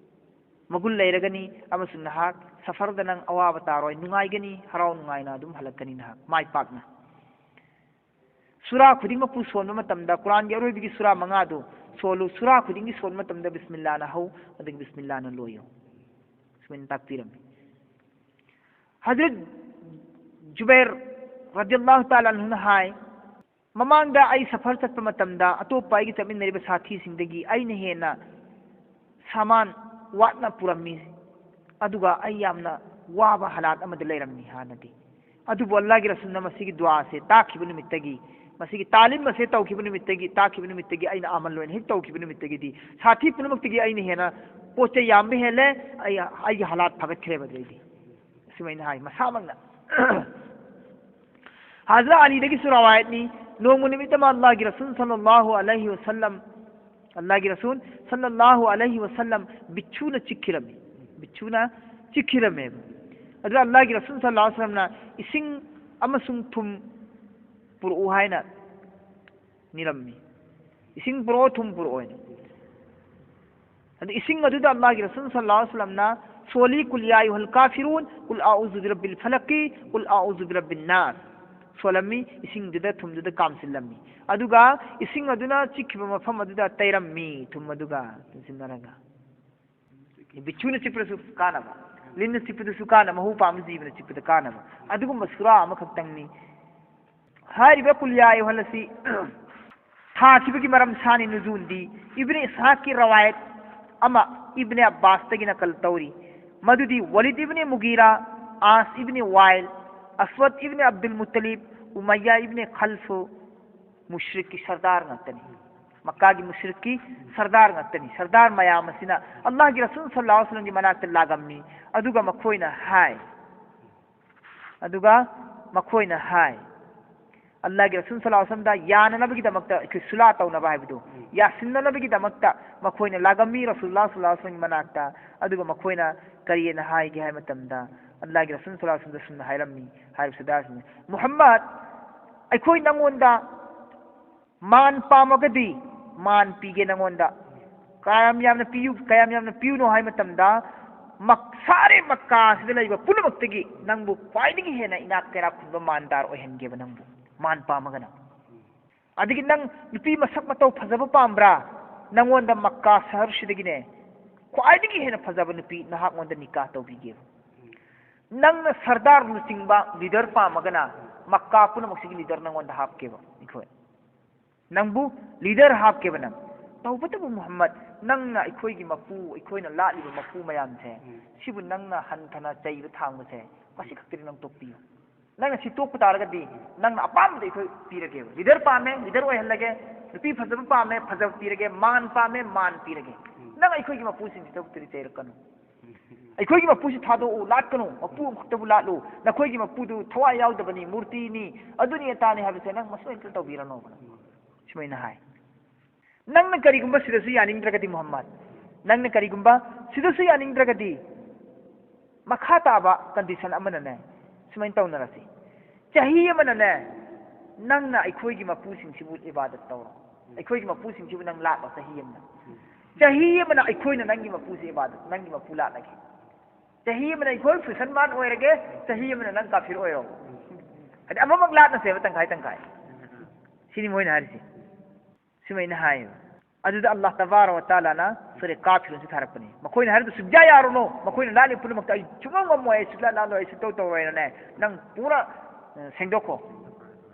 ꯃꯒꯨꯟ ꯂꯩꯔꯒꯅꯤ ꯑꯃꯁꯨꯡ ꯅꯍꯥꯛ ꯁꯐꯔꯗ ꯅꯪ ꯑꯋꯥꯕ ꯇꯥꯔꯣꯏ, ꯅꯨꯡꯉꯥꯏꯒꯅꯤ, ꯍꯔꯥꯎ ꯅꯨꯡꯉꯥꯏꯅ ꯑꯗꯨꯝ ꯍꯜꯂꯛꯀꯅꯤ ꯅꯍꯥꯛ ꯃꯥꯏ ꯄꯥꯛꯅ꯫ ꯁꯨꯔꯥ ꯈꯨꯗꯤꯡꯃꯛꯄꯨ ꯁꯣꯟꯕ ꯃꯇꯝꯗ ꯀꯨꯔꯥꯟꯒꯤ ꯑꯔꯣꯏꯕꯒꯤ ꯁꯨꯔꯥ ꯃꯉꯥꯗꯨ ꯁꯣꯜꯂꯨ꯫ ꯁꯨꯔꯥ ꯈꯨꯗꯤꯡꯒꯤ ꯁꯣꯟꯕ ꯃꯇꯝꯗ ꯕꯤꯁꯃꯤꯜꯂꯥꯅ ꯍꯧ, ꯑꯗꯨꯒ ꯕꯤꯁꯃꯤꯜꯂꯥꯅ ꯂꯣꯏꯌꯨ꯫ ꯁꯨꯃꯥꯏꯅ ꯇꯥꯛꯄꯤꯔꯝꯃꯤ꯫ ꯍꯖꯔꯠ ꯖꯨꯕꯩꯔ ꯔꯗꯤꯌꯜꯂꯥꯍꯨ ꯇꯥꯂꯥ ꯑꯟꯍꯨꯅ ꯍꯥꯏ, ꯃꯃꯥꯡꯗ ꯑꯩ ꯁꯐꯔ ꯆꯠꯄ ꯃꯇꯝꯗ ꯑꯇꯣꯞꯄ ꯑꯩꯒ ꯆꯠꯃꯤꯟꯅꯔꯤꯕ ꯁꯥꯊꯤꯁꯤꯡꯗꯒꯤ ꯑꯩꯅ ꯍꯦꯟꯅ ꯁꯥꯃꯥꯟ ꯋꯥꯠꯅ ꯄꯨꯔꯝꯃꯤ, ꯑꯗꯨꯒ ꯑꯩ ꯌꯥꯝꯅ ꯋꯥꯕ ꯍꯥꯂꯥꯠ ꯑꯃꯗ ꯂꯩꯔꯝꯃꯤ ꯍꯥꯟꯅꯗꯤ꯫ ꯑꯗꯨꯕꯨ ꯑꯜꯂꯥꯍꯒꯤ ꯔꯁꯨꯜꯅ ꯃꯁꯤꯒꯤ ꯗꯨꯋꯥꯁꯦ ꯇꯥꯛꯈꯤꯕ ꯅꯨꯃꯤꯠꯇꯒꯤ, ꯃꯁꯤꯒꯤ ꯇꯥꯂꯤꯝ ꯑꯁꯦ ꯇꯧꯈꯤꯕ ꯅꯨꯃꯤꯠꯇꯒꯤ, ꯇꯥꯛꯈꯤꯕ ꯅꯨꯃꯤꯠꯇꯒꯤ, ꯑꯩꯅ ꯑꯃꯜ ꯑꯣꯏꯅ ꯍꯦꯛ ꯇꯧꯈꯤꯕ ꯅꯨꯃꯤꯠꯇꯒꯤꯗꯤ ꯁꯥꯊꯤ ꯄꯨꯝꯅꯃꯛꯇꯒꯤ ꯑꯩꯅ ꯍꯦꯟꯅ ꯄꯣꯠ ꯆꯩ ꯌꯥꯝꯕ ꯍꯦꯜꯂꯦ, ꯑꯩ, ꯑꯩꯒꯤ ꯍꯥꯂꯥꯠ ꯐꯒꯠꯈ꯭ꯔꯦꯕ ꯑꯗꯩꯗꯤ꯫ ꯑꯁꯨꯃꯥꯏꯅ ꯍꯥꯏ ꯃꯁꯥꯃꯛꯅ꯫ ꯍꯖꯔꯠ ꯑꯂꯤꯗꯒꯤꯁꯨ ꯔꯋꯥꯌꯠꯅꯤ, ꯅꯣꯡꯃ ꯅꯨꯃꯤꯠ ꯑꯃ ꯑꯜꯂꯥꯍꯒꯤ ꯔꯁꯨꯜ ꯁꯜꯂꯜꯂꯥꯍꯨ ꯑꯂꯩꯍꯤ ꯋꯁꯜꯂꯝ, ꯑꯜꯂꯥꯍꯒꯤ ꯔꯁꯨꯜ ꯁꯜꯂꯜꯂꯥꯍꯨ ꯑꯂꯩꯍꯤ ꯋꯁꯜꯂꯝ ꯕꯤꯠꯁꯨꯅ ꯆꯤꯛꯈꯤꯔꯝꯃꯤ, ꯕꯤꯠꯁꯨꯅ ꯆꯤꯛꯈꯤꯔꯝꯃꯦꯕ꯫ ꯑꯗꯨꯗ ꯑꯜꯂꯥꯍꯒꯤ ꯔꯁꯨꯜ ꯁꯜꯂꯜꯂꯥꯍꯨ ꯑꯂꯩꯍꯤ ꯋꯁꯜꯂꯝꯅ ꯏꯁꯤꯡ ꯑꯃꯁꯨꯡ ꯊꯨꯝ ꯄꯨꯔꯛꯎ ꯍꯥꯏꯅ ꯅꯤꯔꯝꯃꯤ꯫ ꯏꯁꯤꯡ ꯄꯨꯔꯛꯑꯣ, ꯊꯨꯝ ꯄꯨꯔꯛꯑꯣ ꯍꯥꯏꯅ꯫ ꯑꯗꯨ ꯏꯁꯤꯡ ꯑꯗꯨꯗ ꯑꯜꯂꯥꯍꯒꯤ ꯔꯁꯨꯜ ꯁꯜꯂꯜꯂꯥꯍꯨ ꯑꯂꯩꯍꯤ ꯋꯁꯜꯂꯝꯅ ꯁꯣꯜꯂꯤ, "ꯀꯨꯜ ꯌꯥ ꯑꯌꯨꯍꯜ ꯀꯥꯐꯤꯔꯨꯟ, ꯀꯨꯜ ꯑꯑꯨꯖꯨ ꯕꯤꯔꯕꯤꯜ ꯐꯂꯛꯀꯤ, ꯀꯨꯜ ꯑꯑꯨꯖꯨ ꯕꯤꯔꯕꯤꯟ ꯅꯥꯁ" ꯁꯣꯜꯂꯝꯃꯤ, ꯏꯁꯤꯡꯗꯨꯗ ꯊꯨꯝꯗꯨꯗ ꯀꯥꯝꯁꯤꯜꯂꯝꯃꯤ꯫ ꯑꯗꯨꯒ ꯏꯁꯤꯡ ꯑꯗꯨꯅ ꯆꯤꯛꯈꯤꯕ ꯃꯐꯝ ꯑꯗꯨꯗ ꯇꯩꯔꯝꯃꯤ, ꯊꯨꯝ ꯑꯗꯨꯒ ꯇꯩꯁꯤꯟꯅꯔꯒ꯫ ꯕꯤꯠꯁꯨꯅ ꯆꯤꯛꯄꯗꯁꯨ ꯀꯥꯟꯅꯕ, ꯂꯤꯟꯅ ꯆꯤꯛꯄꯗꯁꯨ ꯀꯥꯟꯅꯕ, ꯃꯍꯨ ꯄꯥꯝꯕ ꯖꯤꯕꯅ ꯆꯤꯛꯄꯗ ꯀꯥꯟꯅꯕ, ꯑꯗꯨꯒꯨꯝꯕ ꯁꯨꯔꯥ ꯑꯃꯈꯛꯇꯪꯅꯤ꯫ ꯍꯥꯏꯔꯤꯕ ꯀꯨꯜ ꯌꯥ ꯑꯌꯨꯍꯜ ꯑꯁꯤ ꯊꯥꯈꯤꯕꯒꯤ ꯃꯔꯝ ꯁꯥꯅꯤ ꯅꯨꯖꯨꯜꯗꯤ ꯏꯕꯅꯤ ꯏꯁꯍꯥꯛꯀꯤ ꯔꯋꯥꯌꯠ ꯑꯃ, ꯏꯕꯅꯤ ꯑꯕꯥꯁꯇꯒꯤ ꯅꯀꯜ ꯇꯧꯔꯤ꯫ ꯃꯗꯨꯗꯤ ꯋꯂꯤꯗ ꯏꯕꯅꯤ ꯃꯨꯒꯤꯔꯥ, ꯑꯥꯁ ꯏꯕꯅꯤ ꯋꯥꯏꯜ, ꯑꯁꯋꯗ ꯏꯕꯅꯤ ꯑꯕꯗꯨꯜ ꯃꯨꯠꯇꯂꯤꯕ, ꯎꯃꯩꯌꯥ ꯏꯕꯅꯤ ꯈꯜꯐ, ꯃꯨꯁ꯭ꯔꯤꯛꯀꯤ ꯁꯔꯗꯥꯔ ꯉꯥꯛꯇꯅꯤ꯫ ꯃꯛꯀꯥꯒꯤ ꯃꯨꯁ꯭ꯔꯤꯛꯀꯤ ꯁꯔꯗꯥꯔ ꯉꯥꯛꯇꯅꯤ꯫ ꯁꯔꯗꯥꯔ ꯃꯌꯥꯝ ꯑꯁꯤꯅ ꯑꯜꯂꯥꯍꯒꯤ ꯔꯁꯨꯜ ꯁꯜꯂꯜꯂꯥꯍꯨ ꯑꯂꯩꯍꯤ ꯋꯁꯜꯂꯝꯒꯤ ꯃꯅꯥꯛꯇ ꯂꯥꯛꯂꯝꯃꯤ꯫ ꯑꯗꯨꯒ ꯃꯈꯣꯏꯅ ꯍꯥꯏ, ꯑꯗꯨꯒ ꯃꯈꯣꯏꯅ ꯍꯥꯏ, ꯑꯜꯂꯥꯍꯒꯤ ꯔꯁꯨꯜ ꯁꯜꯂꯜꯂꯥꯍꯨ ꯑꯂꯩꯍꯤ ꯋꯁꯜꯂꯝꯗ ꯌꯥꯅꯅꯕꯒꯤꯗꯃꯛꯇ ꯑꯩꯈꯣꯏ ꯁꯨꯂꯥ ꯇꯧꯅꯕ ꯍꯥꯏꯕꯗꯨ, ꯎꯝ꯫ ꯌꯥꯁꯤꯟꯅꯅꯕꯒꯤꯗꯃꯛꯇ ꯃꯈꯣꯏꯅ ꯂꯥꯛꯑꯝꯃꯤ ꯔꯁꯨꯜꯂꯥꯍ ꯁꯜꯂꯜꯂꯥꯍꯨ ꯑꯂꯩꯍꯤ ꯋꯁꯜꯂꯝꯒꯤ ꯃꯅꯥꯛꯇ꯫ ꯑꯗꯨꯒ ꯃꯈꯣꯏꯅ ꯀꯔꯤꯅ ꯍꯥꯏꯒꯦ ꯍꯥꯏꯕ ꯃꯇꯝꯗ, ꯑꯜꯂꯥꯍꯒꯤ ꯔꯁꯨꯜ ꯁꯜꯂꯜꯂꯥꯍꯨ ꯑꯂꯩꯍꯤ ꯋꯁꯜꯂꯝꯗ ꯁꯨꯝꯅ ꯍꯥꯏꯔꯝꯃꯤ ꯍꯥꯏꯔꯤꯕ ꯁꯗꯥꯁꯤꯡꯅ, "ꯃꯨꯍꯝꯃꯗ, ꯑꯩꯈꯣꯏ ꯅꯪꯉꯣꯟꯗ ꯃꯥꯟ ꯄꯥꯝꯃꯒꯗꯤ ꯃꯥꯟ ꯄꯤꯒꯦ ꯅꯪꯉꯣꯟꯗ꯫ ꯀꯌꯥꯝ ꯌꯥꯝꯅ ꯄꯤꯌꯨ, ꯀꯌꯥꯝ ꯌꯥꯝꯅ ꯄꯤꯌꯨꯅꯣ ꯍꯥꯏꯕ ꯃꯇꯝꯗ, ꯃꯛ-, ꯁꯥꯔꯦ ꯃꯛꯀꯥꯁꯤꯗ ꯂꯩꯕ ꯄꯨꯝꯅꯃꯛꯇꯒꯤ ꯅꯪꯕꯨ ꯈ꯭ꯋꯥꯏꯗꯒꯤ ꯍꯦꯟꯅ ꯏꯅꯥꯛ ꯀꯩꯔꯥꯛ ꯈꯨꯟꯕ ꯃꯥꯟꯗꯥꯔ ꯑꯣꯏꯍꯟꯒꯦꯕ ꯅꯪꯕꯨ, ꯃꯥꯟ ꯄꯥꯝꯃꯒꯅ꯫ ꯑꯗꯒꯤ ꯅꯪ ꯅꯨꯄꯤ ꯃꯁꯛ ꯃꯇꯧ ꯐꯖꯕ ꯄꯥꯝꯕ꯭ꯔꯥ? ꯅꯪꯉꯣꯟꯗ ꯃꯛꯀꯥ ꯁꯍꯔꯁꯤꯗꯒꯤꯅꯦ ꯈ꯭ꯋꯥꯏꯗꯒꯤ ꯍꯦꯟꯅ ꯐꯖꯕ ꯅꯨꯄꯤ ꯅꯍꯥꯛꯉꯣꯟꯗ ꯅꯤꯀꯥ ꯇꯧꯕꯤꯒꯦꯕ꯫ ꯅꯪꯅ ꯁꯔꯗꯥꯔ ꯂꯨꯆꯤꯡꯕ ꯂꯤꯗꯔ ꯄꯥꯝꯃꯒꯅ ꯃꯛꯀꯥ ꯄꯨꯝꯅꯃꯛꯁꯤꯒꯤ ꯂꯤꯗꯔ ꯅꯪꯉꯣꯟꯗ ꯍꯥꯞꯀꯦꯕ ꯑꯩꯈꯣꯏ꯫ ꯅꯪꯕꯨ ꯂꯤꯗꯔ ꯍꯥꯞꯀꯦꯕ ꯅꯪ꯫ ꯇꯧꯕꯇꯕꯨ ꯃꯨꯍꯝꯃꯗ, ꯅꯪꯅ ꯑꯩꯈꯣꯏꯒꯤ ꯃꯄꯨ, ꯑꯩꯈꯣꯏꯅ ꯂꯥꯠꯂꯤꯕ ꯃꯄꯨ ꯃꯌꯥꯝꯁꯦ, ꯎꯝ꯫ ꯁꯤꯕꯨ ꯅꯪꯅ ꯍꯟꯊꯅ ꯆꯩꯕ ꯊꯥꯡꯕꯁꯦ, ꯃꯁꯤ ꯈꯛꯇꯗꯤ ꯅꯪ ꯇꯣꯛꯄꯤꯌꯨ꯫ ꯅꯪꯅ ꯁꯤ ꯇꯣꯛꯄ ꯇꯥꯔꯒꯗꯤ, ꯅꯪꯅ ꯑꯄꯥꯝꯕꯗ ꯑꯩꯈꯣꯏ ꯄꯤꯔꯒꯦꯕ꯫ ꯂꯤꯗꯔ ꯄꯥꯝꯃꯦ, ꯂꯤꯗꯔ ꯑꯣꯏꯍꯜꯂꯒꯦ꯫ ꯅꯨꯄꯤ ꯐꯖꯕ ꯄꯥꯝꯃꯦ, ꯐꯖꯕ ꯄꯤꯔꯒꯦ꯫ ꯃꯥꯟ ꯄꯥꯝꯃꯦ, ꯃꯥꯟ ꯄꯤꯔꯒꯦ꯫ ꯎꯝ꯫ ꯅꯪ ꯑꯩꯈꯣꯏꯒꯤ ꯃꯄꯨꯁꯤꯡꯁꯤ ꯊꯕꯛꯇꯗꯤ ꯆꯩꯔꯛꯀꯅꯨ꯫ ꯑꯩꯈꯣꯏꯒꯤ ꯃꯄꯨꯁꯤ ꯊꯥꯗꯣꯛꯎ, ꯂꯥꯠꯀꯅꯨ, ꯃꯄꯨ ꯑꯃꯈꯛꯇꯕꯨ ꯂꯥꯠꯂꯨ, ꯅꯈꯣꯏꯒꯤ ꯃꯄꯨꯗꯨ ꯊꯋꯥꯏ ꯌꯥꯎꯗꯕꯅꯤ, ꯃꯨꯔꯇꯤꯅꯤ, ꯑꯗꯨꯅꯤ ꯑꯇꯥꯅꯤ ꯍꯥꯏꯕꯁꯦ ꯅꯪ ꯃꯁꯤ ꯑꯝꯇ ꯇꯧꯕꯤꯔꯅꯣꯕ ꯅꯪ꯫ ꯁꯨꯃꯥꯏꯅ ꯍꯥꯏ꯫ ꯅꯪꯅ ꯀꯔꯤꯒꯨꯝꯕ ꯁꯤꯗꯁꯨ ꯌꯥꯅꯤꯡꯗ꯭ꯔꯒꯗꯤ ꯃꯨꯍꯝꯃꯗ, ꯅꯪꯅ ꯀꯔꯤꯒꯨꯝꯕ ꯁꯤꯗꯁꯨ ꯌꯥꯅꯤꯡꯗ꯭ꯔꯒꯗꯤ, ꯃꯈꯥ ꯇꯥꯕ ꯀꯟꯗꯤꯁꯟ ꯑꯃꯅꯅꯦ, ꯁꯨꯃꯥꯏꯅ ꯇꯧꯅꯔꯁꯤ꯫ ꯆꯍꯤ ꯑꯃꯅꯅꯦ, ꯅꯪꯅ ꯑꯩꯈꯣꯏꯒꯤ ꯃꯄꯨꯁꯤꯡꯁꯤꯕꯨ ꯏꯕꯥꯗꯠ ꯇꯧꯔꯣ꯫ ꯑꯩꯈꯣꯏꯒꯤ ꯃꯄꯨꯁꯤꯡꯁꯤꯕꯨ ꯅꯪ ꯂꯥꯠꯂꯣ ꯆꯍꯤ ꯑꯃꯅ꯫ ꯆꯍꯤ ꯑꯃꯅ ꯑꯩꯈꯣꯏꯅ ꯅꯪꯒꯤ ꯃꯄꯨꯁꯤ ꯏꯕꯥꯗꯠ, ꯅꯪꯒꯤ ꯃꯄꯨ ꯂꯥꯠꯂꯒꯦ꯫ ꯆꯍꯤ ꯑꯃꯅ ꯑꯩꯈꯣꯏ ꯃꯨꯁꯜꯃꯥꯟ ꯑꯣꯏꯔꯒꯦ, ꯆꯍꯤ ꯑꯃꯅ ꯅꯪ ꯀꯥꯐꯤꯔ ꯑꯣꯏꯔꯣ꯫ ꯍꯥꯏꯗꯤ ꯑꯃꯃꯛ ꯂꯥꯠꯅꯁꯦꯕ, ꯇꯪꯈꯥꯏ ꯇꯪꯈꯥꯏ꯫ ꯁꯤꯅꯤ ꯃꯣꯏꯅ ꯍꯥꯏꯔꯤꯁꯦ꯫ ꯁꯨꯃꯥꯏꯅ ꯍꯥꯏꯌꯦꯕ꯫ ꯑꯗꯨꯗ ꯑꯜꯂꯥꯍ ꯇꯕꯥꯔꯛ ꯋ ꯇꯥꯂꯥꯅ ꯁꯨꯔꯦ ꯀꯥꯐꯤꯔꯨꯟꯁꯤ ꯊꯥꯔꯛꯄꯅꯤ꯫ ꯃꯈꯣꯏꯅ ꯍꯥꯏꯔꯤꯗꯨ ꯁꯨꯛꯌꯥ ꯌꯥꯔꯨꯅꯨ, ꯃꯈꯣꯏꯅ ꯂꯥꯠꯂꯤ ꯄꯨꯝꯅꯃꯛꯇ ꯑꯩ ꯁꯨꯡꯉꯝ ꯉꯝꯃꯣꯏ, ꯑꯩ ꯁꯨꯛꯂꯥꯠ ꯂꯥꯠꯂꯣꯏ, ꯑꯩ ꯁꯨꯛꯇꯧ ꯇꯧꯔꯣꯏꯅꯅꯦ, ꯅꯪ ꯄꯨꯔꯥ, ꯑ, ꯁꯦꯡꯗꯣꯛꯈꯣ꯫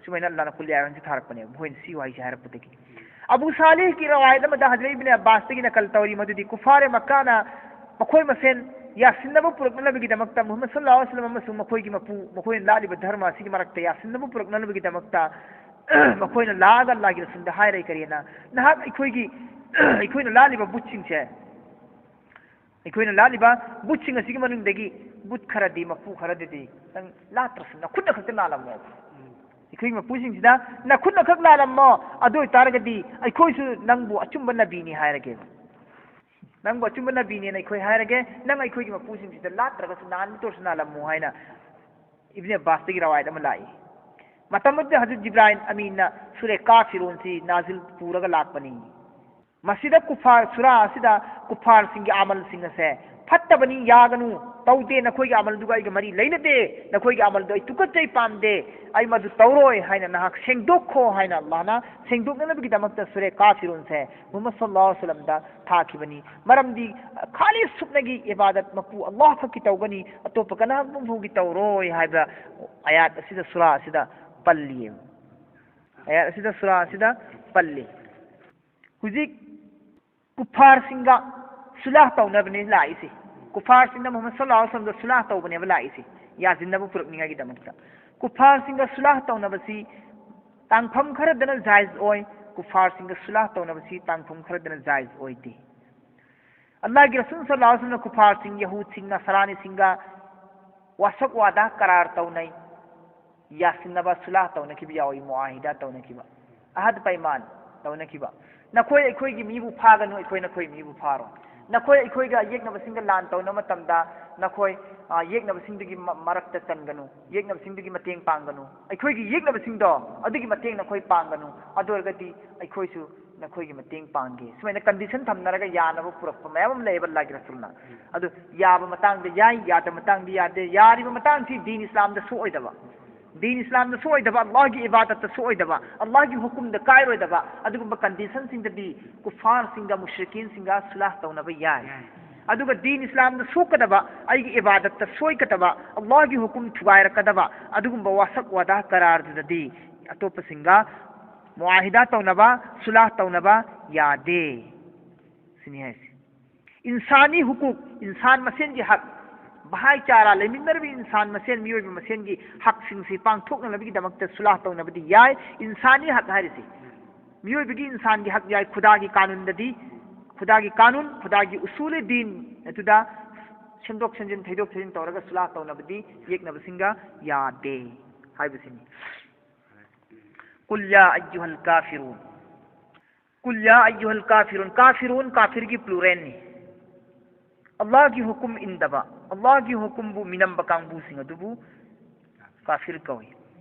ꯁꯨꯃꯥꯏꯅ ꯑꯜꯂꯥꯍꯅ ꯀꯨꯜꯂꯤ ꯑꯥꯌꯥꯠꯁꯤ ꯊꯥꯔꯛꯄꯅꯦꯕ, ꯃꯈꯣꯏꯅ ꯁꯤ ꯋꯥꯍꯩꯁꯤ ꯍꯥꯏꯔꯛꯄꯗꯒꯤ꯫ ꯑꯕꯨ ꯁꯥꯂꯤꯍꯀꯤ ꯔꯋꯥꯌꯠ ꯑꯃꯗ ꯍꯖꯔꯠ ꯏꯕꯅ ꯑꯕꯥꯁꯇꯒꯤ ꯅꯀꯜ ꯇꯧꯔꯤ ꯃꯗꯨꯗꯤ ꯀꯨꯐꯥꯔꯦ ꯃꯛꯀꯥꯅ ꯃꯈꯣꯏ ꯃꯁꯦꯟ ꯌꯥꯁꯤꯟꯅꯕ ꯄꯨꯔꯛꯅꯅꯕꯒꯤꯗꯃꯛꯇ ꯃꯨꯍꯝꯃꯗ ꯁꯜꯂꯜꯂꯥꯍꯨ ꯑꯂꯩꯍꯤ ꯋꯁꯜꯂꯝ ꯑꯃꯁꯨꯡ ꯃꯈꯣꯏꯒꯤ ꯃꯄꯨ, ꯃꯈꯣꯏꯅ ꯂꯥꯠꯂꯤꯕ ꯙꯔꯃ ꯑꯁꯤꯒꯤ ꯃꯔꯛꯇ ꯌꯥꯁꯤꯟꯅꯕ ꯄꯨꯔꯛꯅꯅꯕꯒꯤꯗꯃꯛꯇ ꯃꯈꯣꯏꯅ ꯂꯥꯛꯑꯒ ꯑꯜꯂꯥꯍꯒꯤ ꯔꯁꯨꯜꯗ ꯍꯥꯏꯔꯦ ꯀꯔꯤꯅ, "ꯅꯍꯥꯛ ꯑꯩꯈꯣꯏꯒꯤ, ꯑꯩꯈꯣꯏꯅ ꯂꯥꯠꯂꯤꯕ ꯕꯨꯠꯁꯤꯡꯁꯦ ꯑꯩꯈꯣꯏꯅ ꯂꯥꯠꯂꯤꯕ ꯕꯨꯠꯁꯤꯡ ꯑꯁꯤꯒꯤ ꯃꯅꯨꯡꯗꯒꯤ ꯕꯨꯠ ꯈꯔꯗꯤ, ꯃꯄꯨ ꯈꯔꯗꯗꯤ ꯅꯪ ꯂꯥꯠꯇ꯭ꯔꯁꯨ ꯅꯈꯨꯠꯅ ꯈꯛꯇ ꯂꯥꯜꯂꯝꯃꯣ꯫ ꯑꯩꯈꯣꯏꯒꯤ ꯃꯄꯨꯁꯤꯡꯁꯤꯗ ꯅꯈꯨꯠꯅ ꯈꯛ ꯂꯥꯜꯂꯝꯃꯣ꯫ ꯑꯗꯨ ꯑꯣꯏꯇꯥꯔꯒꯗꯤ ꯑꯩꯈꯣꯏꯁꯨ ꯅꯪꯕꯨ ꯑꯆꯨꯝꯕ ꯅꯕꯤꯅꯤ ꯍꯥꯏꯔꯒꯦꯕ꯫ ꯅꯪꯕꯨ ꯑꯆꯨꯝꯕ ꯅꯕꯤꯅꯦꯅ ꯑꯩꯈꯣꯏ ꯍꯥꯏꯔꯒꯦ, ꯅꯪ ꯑꯩꯈꯣꯏꯒꯤ ꯃꯄꯨꯁꯤꯡꯁꯤꯗ ꯂꯥꯠꯇ꯭ꯔꯒꯁꯨ ꯅꯥꯍꯟꯕꯇ ꯑꯣꯏꯔꯁꯨ ꯅꯥꯜꯂꯝꯃꯨ ꯍꯥꯏꯅ ꯏꯕꯅꯦ ꯑꯕꯥꯁꯇꯒꯤ ꯔꯋꯥꯌꯠ ꯑꯃ ꯂꯥꯛꯏ꯫ ꯃꯇꯝ ꯑꯗꯨꯗ ꯍꯖꯔꯠ ꯖꯤꯕ꯭ꯔꯥꯏꯜ ꯑꯃꯤꯟꯅ ꯁꯨꯔꯦ ꯀꯥꯐꯤꯔꯨꯟꯁꯤ ꯅꯥꯖꯤꯜ ꯄꯨꯔꯒ ꯂꯥꯛꯄꯅꯤ꯫ ꯃꯁꯤꯗ ꯀꯨꯐꯥꯔ, ꯁꯨꯔꯥ ꯑꯁꯤꯗ ꯀꯨꯐꯥꯔꯁꯤꯡꯒꯤ ꯑꯃꯜꯁꯤꯡ ꯑꯁꯦ ꯐꯠꯇꯕꯅꯤ, ꯌꯥꯒꯅꯨ, ꯇꯧꯗꯦ, ꯅꯈꯣꯏꯒꯤ ꯑꯃꯜꯗꯨꯒ ꯑꯩꯒ ꯃꯔꯤ ꯂꯩꯅꯗꯦ, ꯅꯈꯣꯏꯒꯤ ꯑꯃꯜꯗꯣ ꯑꯩ ꯇꯨꯀꯠꯆꯩ, ꯄꯥꯝꯗꯦ, ꯑꯩ ꯃꯗꯨ ꯇꯧꯔꯣꯏ ꯍꯥꯏꯅ ꯅꯍꯥꯛ ꯁꯦꯡꯗꯣꯛꯈꯣ ꯍꯥꯏꯅ ꯑꯜꯂꯥꯍꯅ ꯁꯦꯡꯗꯣꯛꯅꯅꯕꯒꯤꯗꯃꯛꯇ ꯁꯨꯔꯦ ꯀꯥꯐꯤꯔꯨꯟꯁꯦ ꯃꯨꯍꯝꯃꯗ ꯁꯜꯂꯜꯂꯥꯍꯨ ꯑꯂꯥꯏꯍꯤ ꯋꯥꯁꯜꯂꯝꯗ ꯊꯥꯈꯤꯕꯅꯤ꯫ ꯃꯔꯝꯗꯤ ꯈꯥꯂꯤꯁ ꯁꯨꯞꯅꯒꯤ ꯏꯕꯥꯗꯠ ꯃꯄꯨ ꯑꯜꯂꯥꯍ ꯈꯛꯀꯤ ꯇꯧꯒꯅꯤ, ꯑꯇꯣꯞꯄ ꯀꯅꯥꯒꯨꯝꯕꯒꯤ ꯇꯧꯔꯣꯏ ꯍꯥꯏꯕ ꯑꯌꯥꯠ ꯑꯁꯤꯗ, ꯁꯨꯔꯥ ꯑꯁꯤꯗ ꯄꯜꯂꯤꯌꯦꯕ꯫ ꯑꯌꯥꯠ ꯑꯁꯤꯗ, ꯁꯨꯔꯥ ꯑꯁꯤꯗ ꯄꯜꯂꯤ꯫ ꯍꯧꯖꯤꯛ ꯀꯨꯐꯥꯔꯁꯤꯡꯒ ꯁꯨꯂꯥꯍ ꯇꯧꯅꯕꯅꯤ ꯂꯥꯛꯏꯁꯦ꯫ ꯀꯨꯐꯥꯔꯁꯤꯡꯅ ꯃꯨꯍꯝꯃꯗ ꯁꯜꯂꯜꯂꯥꯍꯨ ꯑꯂꯥꯏꯍꯤ ꯋꯥꯁꯜꯂꯝꯗ ꯁꯨꯂꯥꯍ ꯇꯧꯕꯅꯦꯕ ꯂꯥꯛꯏꯁꯦ, ꯌꯥꯁꯤꯟꯅꯕ ꯄꯨꯔꯛꯅꯤꯡꯉꯥꯏꯒꯤꯗꯃꯛꯇ꯫ ꯀꯨꯐꯥꯔꯁꯤꯡꯒ ꯁꯨꯂꯥꯍ ꯇꯧꯅꯕꯁꯤ ꯇꯥꯡꯐꯝ ꯈꯔꯗꯅ ꯖꯥꯏꯖ ꯑꯣꯏ, ꯀꯨꯐꯥꯔꯁꯤꯡꯒ ꯁꯨꯂꯥꯍ ꯇꯧꯅꯕꯁꯤ ꯇꯥꯡꯐꯝ ꯈꯔꯗꯅ ꯖꯥꯏꯖ ꯑꯣꯏꯗꯦ꯫ ꯑꯜꯂꯥꯍꯒꯤ ꯔꯁꯨꯜ ꯁꯜꯂꯜꯂꯥꯍꯨ ꯑꯂꯥꯏꯍꯤ ꯋꯥꯁꯜꯂꯝꯅ ꯀꯨꯐꯥꯔꯁꯤꯡ, ꯌꯍꯨꯗꯁꯤꯡ, ꯅꯁꯔꯥꯅꯤꯁꯤꯡꯒ ꯋꯥꯁꯛ ꯋꯥꯗꯥ ꯀꯔꯥꯔ ꯇꯧꯅꯩ, ꯌꯥꯁꯤꯟꯅꯕ ꯁꯨꯂꯥꯍ ꯇꯧꯅꯈꯤꯕ ꯌꯥꯎꯏ, ꯃꯨꯑꯥꯍꯤꯗꯥ ꯇꯧꯅꯈꯤꯕ, ꯑꯍꯗ ꯄꯥꯏꯃꯥꯟ ꯇꯧꯅꯈꯤꯕ꯫ ꯅꯈꯣꯏ ꯑꯩꯈꯣꯏꯒꯤ ꯃꯤꯕꯨ ꯐꯥꯒꯅꯨ, ꯑꯩꯈꯣꯏ ꯅꯈꯣꯏ ꯃꯤꯕꯨ ꯐꯥꯔꯣꯏ꯫ ꯅꯈꯣꯏ ꯑꯩꯈꯣꯏꯒ ꯌꯦꯛꯅꯕꯁꯤꯡꯒ ꯂꯥꯟ ꯇꯧꯅꯕ ꯃꯇꯝꯗ ꯅꯈꯣꯏ, ꯑ, ꯌꯦꯛꯅꯕꯁꯤꯡꯗꯨꯒꯤ ꯃ-, ꯃꯔꯛꯇ ꯆꯟꯒꯅꯨ, ꯌꯦꯛꯅꯕꯁꯤꯡꯗꯨꯒꯤ ꯃꯇꯦꯡ ꯄꯥꯡꯒꯅꯨ꯫ ꯑꯩꯈꯣꯏꯒꯤ ꯌꯦꯛꯅꯕꯁꯤꯡꯗꯣ ꯑꯗꯨꯒꯤ ꯃꯇꯦꯡ ꯅꯈꯣꯏ ꯄꯥꯡꯒꯅꯨ, ꯑꯗꯨ ꯑꯣꯏꯔꯒꯗꯤ ꯑꯩꯈꯣꯏꯁꯨ ꯅꯈꯣꯏꯒꯤ ꯃꯇꯦꯡ ꯄꯥꯡꯒꯦ꯫ ꯁꯨꯃꯥꯏꯅ ꯀꯟꯗꯤꯁꯟ ꯊꯝꯅꯔꯒ ꯌꯥꯅꯕ ꯄꯨꯔꯛꯄ ꯃꯌꯥꯝ ꯑꯃ ꯂꯩꯌꯦꯕ ꯑꯜꯂꯥꯍꯒꯤ ꯔꯁꯨꯜꯅ꯫ ꯑꯗꯨ ꯌꯥꯕ ꯃꯇꯥꯡꯗ ꯌꯥꯏ, ꯌꯥꯗꯕ ꯃꯇꯥꯡꯗ ꯌꯥꯗꯦ꯫ ꯌꯥꯔꯤꯕ ꯃꯇꯥꯡꯁꯤ ꯗꯤꯟ ꯏꯁꯂꯥꯝꯗ ꯁꯣꯛꯑꯣꯏꯗꯕ, ꯗꯤꯟ ꯏꯁꯂꯥꯝꯗ ꯁꯣꯛꯑꯣꯏꯗꯕ, ꯑꯜꯂꯥꯍꯒꯤ ꯏꯕꯥꯗꯠꯇ ꯁꯣꯛꯑꯣꯏꯗꯕ, ꯑꯜꯂꯥꯍꯒꯤ ꯍꯨꯀꯨꯝꯗ ꯀꯥꯏꯔꯣꯏꯗꯕ ꯑꯗꯨꯒꯨꯝꯕ ꯀꯟꯗꯤꯁꯟꯁꯤꯡꯗꯗꯤ ꯀꯨꯐꯥꯔꯁꯤꯡꯒ ꯃꯨꯁ꯭ꯔꯤꯀꯤꯟꯁꯤꯡꯒ ꯁꯨꯂꯥꯍ ꯇꯧꯅꯕ ꯌꯥꯏ꯫ ꯑꯗꯨꯒ ꯗꯤꯟ ꯏꯁꯂꯥꯝꯗ ꯁꯣꯛꯀꯗꯕ, ꯑꯩꯒꯤ ꯏꯕꯥꯗꯠꯇ ꯁꯣꯏꯒꯗꯕ, ꯑꯜꯂꯥꯍꯒꯤ ꯍꯨꯀꯨꯝ ꯊꯨꯒꯥꯏꯔꯛꯀꯗꯕ ꯑꯗꯨꯒꯨꯝꯕ ꯋꯥꯁꯛ ꯋꯥꯗꯥ ꯀꯔꯥꯔꯗꯨꯗꯗꯤ ꯑꯇꯣꯞꯄꯁꯤꯡꯒ ꯃꯨꯑꯥꯍꯤꯗꯥ ꯇꯧꯅꯕ, ꯁꯨꯂꯥꯍ ꯇꯧꯅꯕ ꯌꯥꯗꯦ꯫ ꯁꯤꯅꯤ ꯍꯥꯏꯁꯦ꯫ ꯏꯟꯁꯥꯅꯤ ꯍꯨꯀꯨꯛ, ꯏꯟꯁꯥꯟ ꯃꯁꯦꯟꯒꯤ ꯍꯛ, ꯚꯥꯏꯆꯥꯔꯥ ꯂꯩꯃꯤꯟꯅꯔꯤꯕ ꯏꯟꯁꯥꯟ ꯃꯁꯦꯟ, ꯃꯤꯑꯣꯏꯕ ꯃꯁꯦꯟꯒꯤ ꯍꯛꯁꯤꯡꯁꯤ ꯄꯥꯡꯊꯣꯛꯅꯅꯕꯒꯤꯗꯃꯛꯇ ꯁꯨꯂꯥꯍ ꯇꯧꯅꯕꯗꯤ ꯌꯥꯏ꯫ ꯏꯟꯁꯥꯅꯤ ꯍꯛ ꯍꯥꯏꯔꯤꯁꯤ ꯃꯤꯑꯣꯏꯕꯒꯤ, ꯏꯟꯁꯥꯟꯒꯤ ꯍꯛ ꯌꯥꯏ꯫ ꯈꯨꯗꯥꯒꯤ ꯀꯥꯅꯨꯟꯗꯗꯤ ꯈꯨꯗꯥꯒꯤ ꯀꯥꯅꯨꯟ, ꯈꯨꯗꯥꯒꯤ ꯎꯁꯨꯂꯤ ꯗꯤꯟ ꯑꯗꯨꯗ ꯁꯦꯝꯗꯣꯛ ꯁꯦꯝꯖꯤꯟ, ꯊꯩꯗꯣꯛ ꯊꯩꯖꯤꯟ ꯇꯧꯔꯒ ꯁꯨꯂꯥ ꯇꯧꯅꯕꯗꯤ ꯌꯦꯛꯅꯕꯁꯤꯡꯒ ꯌꯥꯗꯦ ꯍꯥꯏꯕꯁꯤꯅꯤ꯫ ꯀꯨꯜ ꯌꯥ ꯑꯩꯌꯨꯍꯜ ꯀꯥꯐꯤꯔꯨꯟ꯫ ꯀꯨꯜ ꯌꯥ ꯑꯩꯌꯨꯍꯜ ꯀꯥꯐꯤꯔꯨꯟ꯫ ꯀꯥꯐꯤꯔꯨꯟ ꯀꯥꯐꯤꯔꯒꯤ ꯄ꯭ꯂꯨꯔꯦꯜꯅꯤ꯫ ꯑꯜꯂꯥꯍꯒꯤ ꯍꯨꯀꯨꯝ ꯏꯟꯗꯕ, ꯑꯜꯂꯥꯍꯒꯤ ꯍꯨꯀꯨꯝꯕꯨ ꯃꯤꯅꯝꯕ ꯀꯥꯡꯕꯨꯁꯤꯡ ꯑꯗꯨꯕꯨ ꯀꯥꯐꯤꯔ ꯀꯧꯏ꯫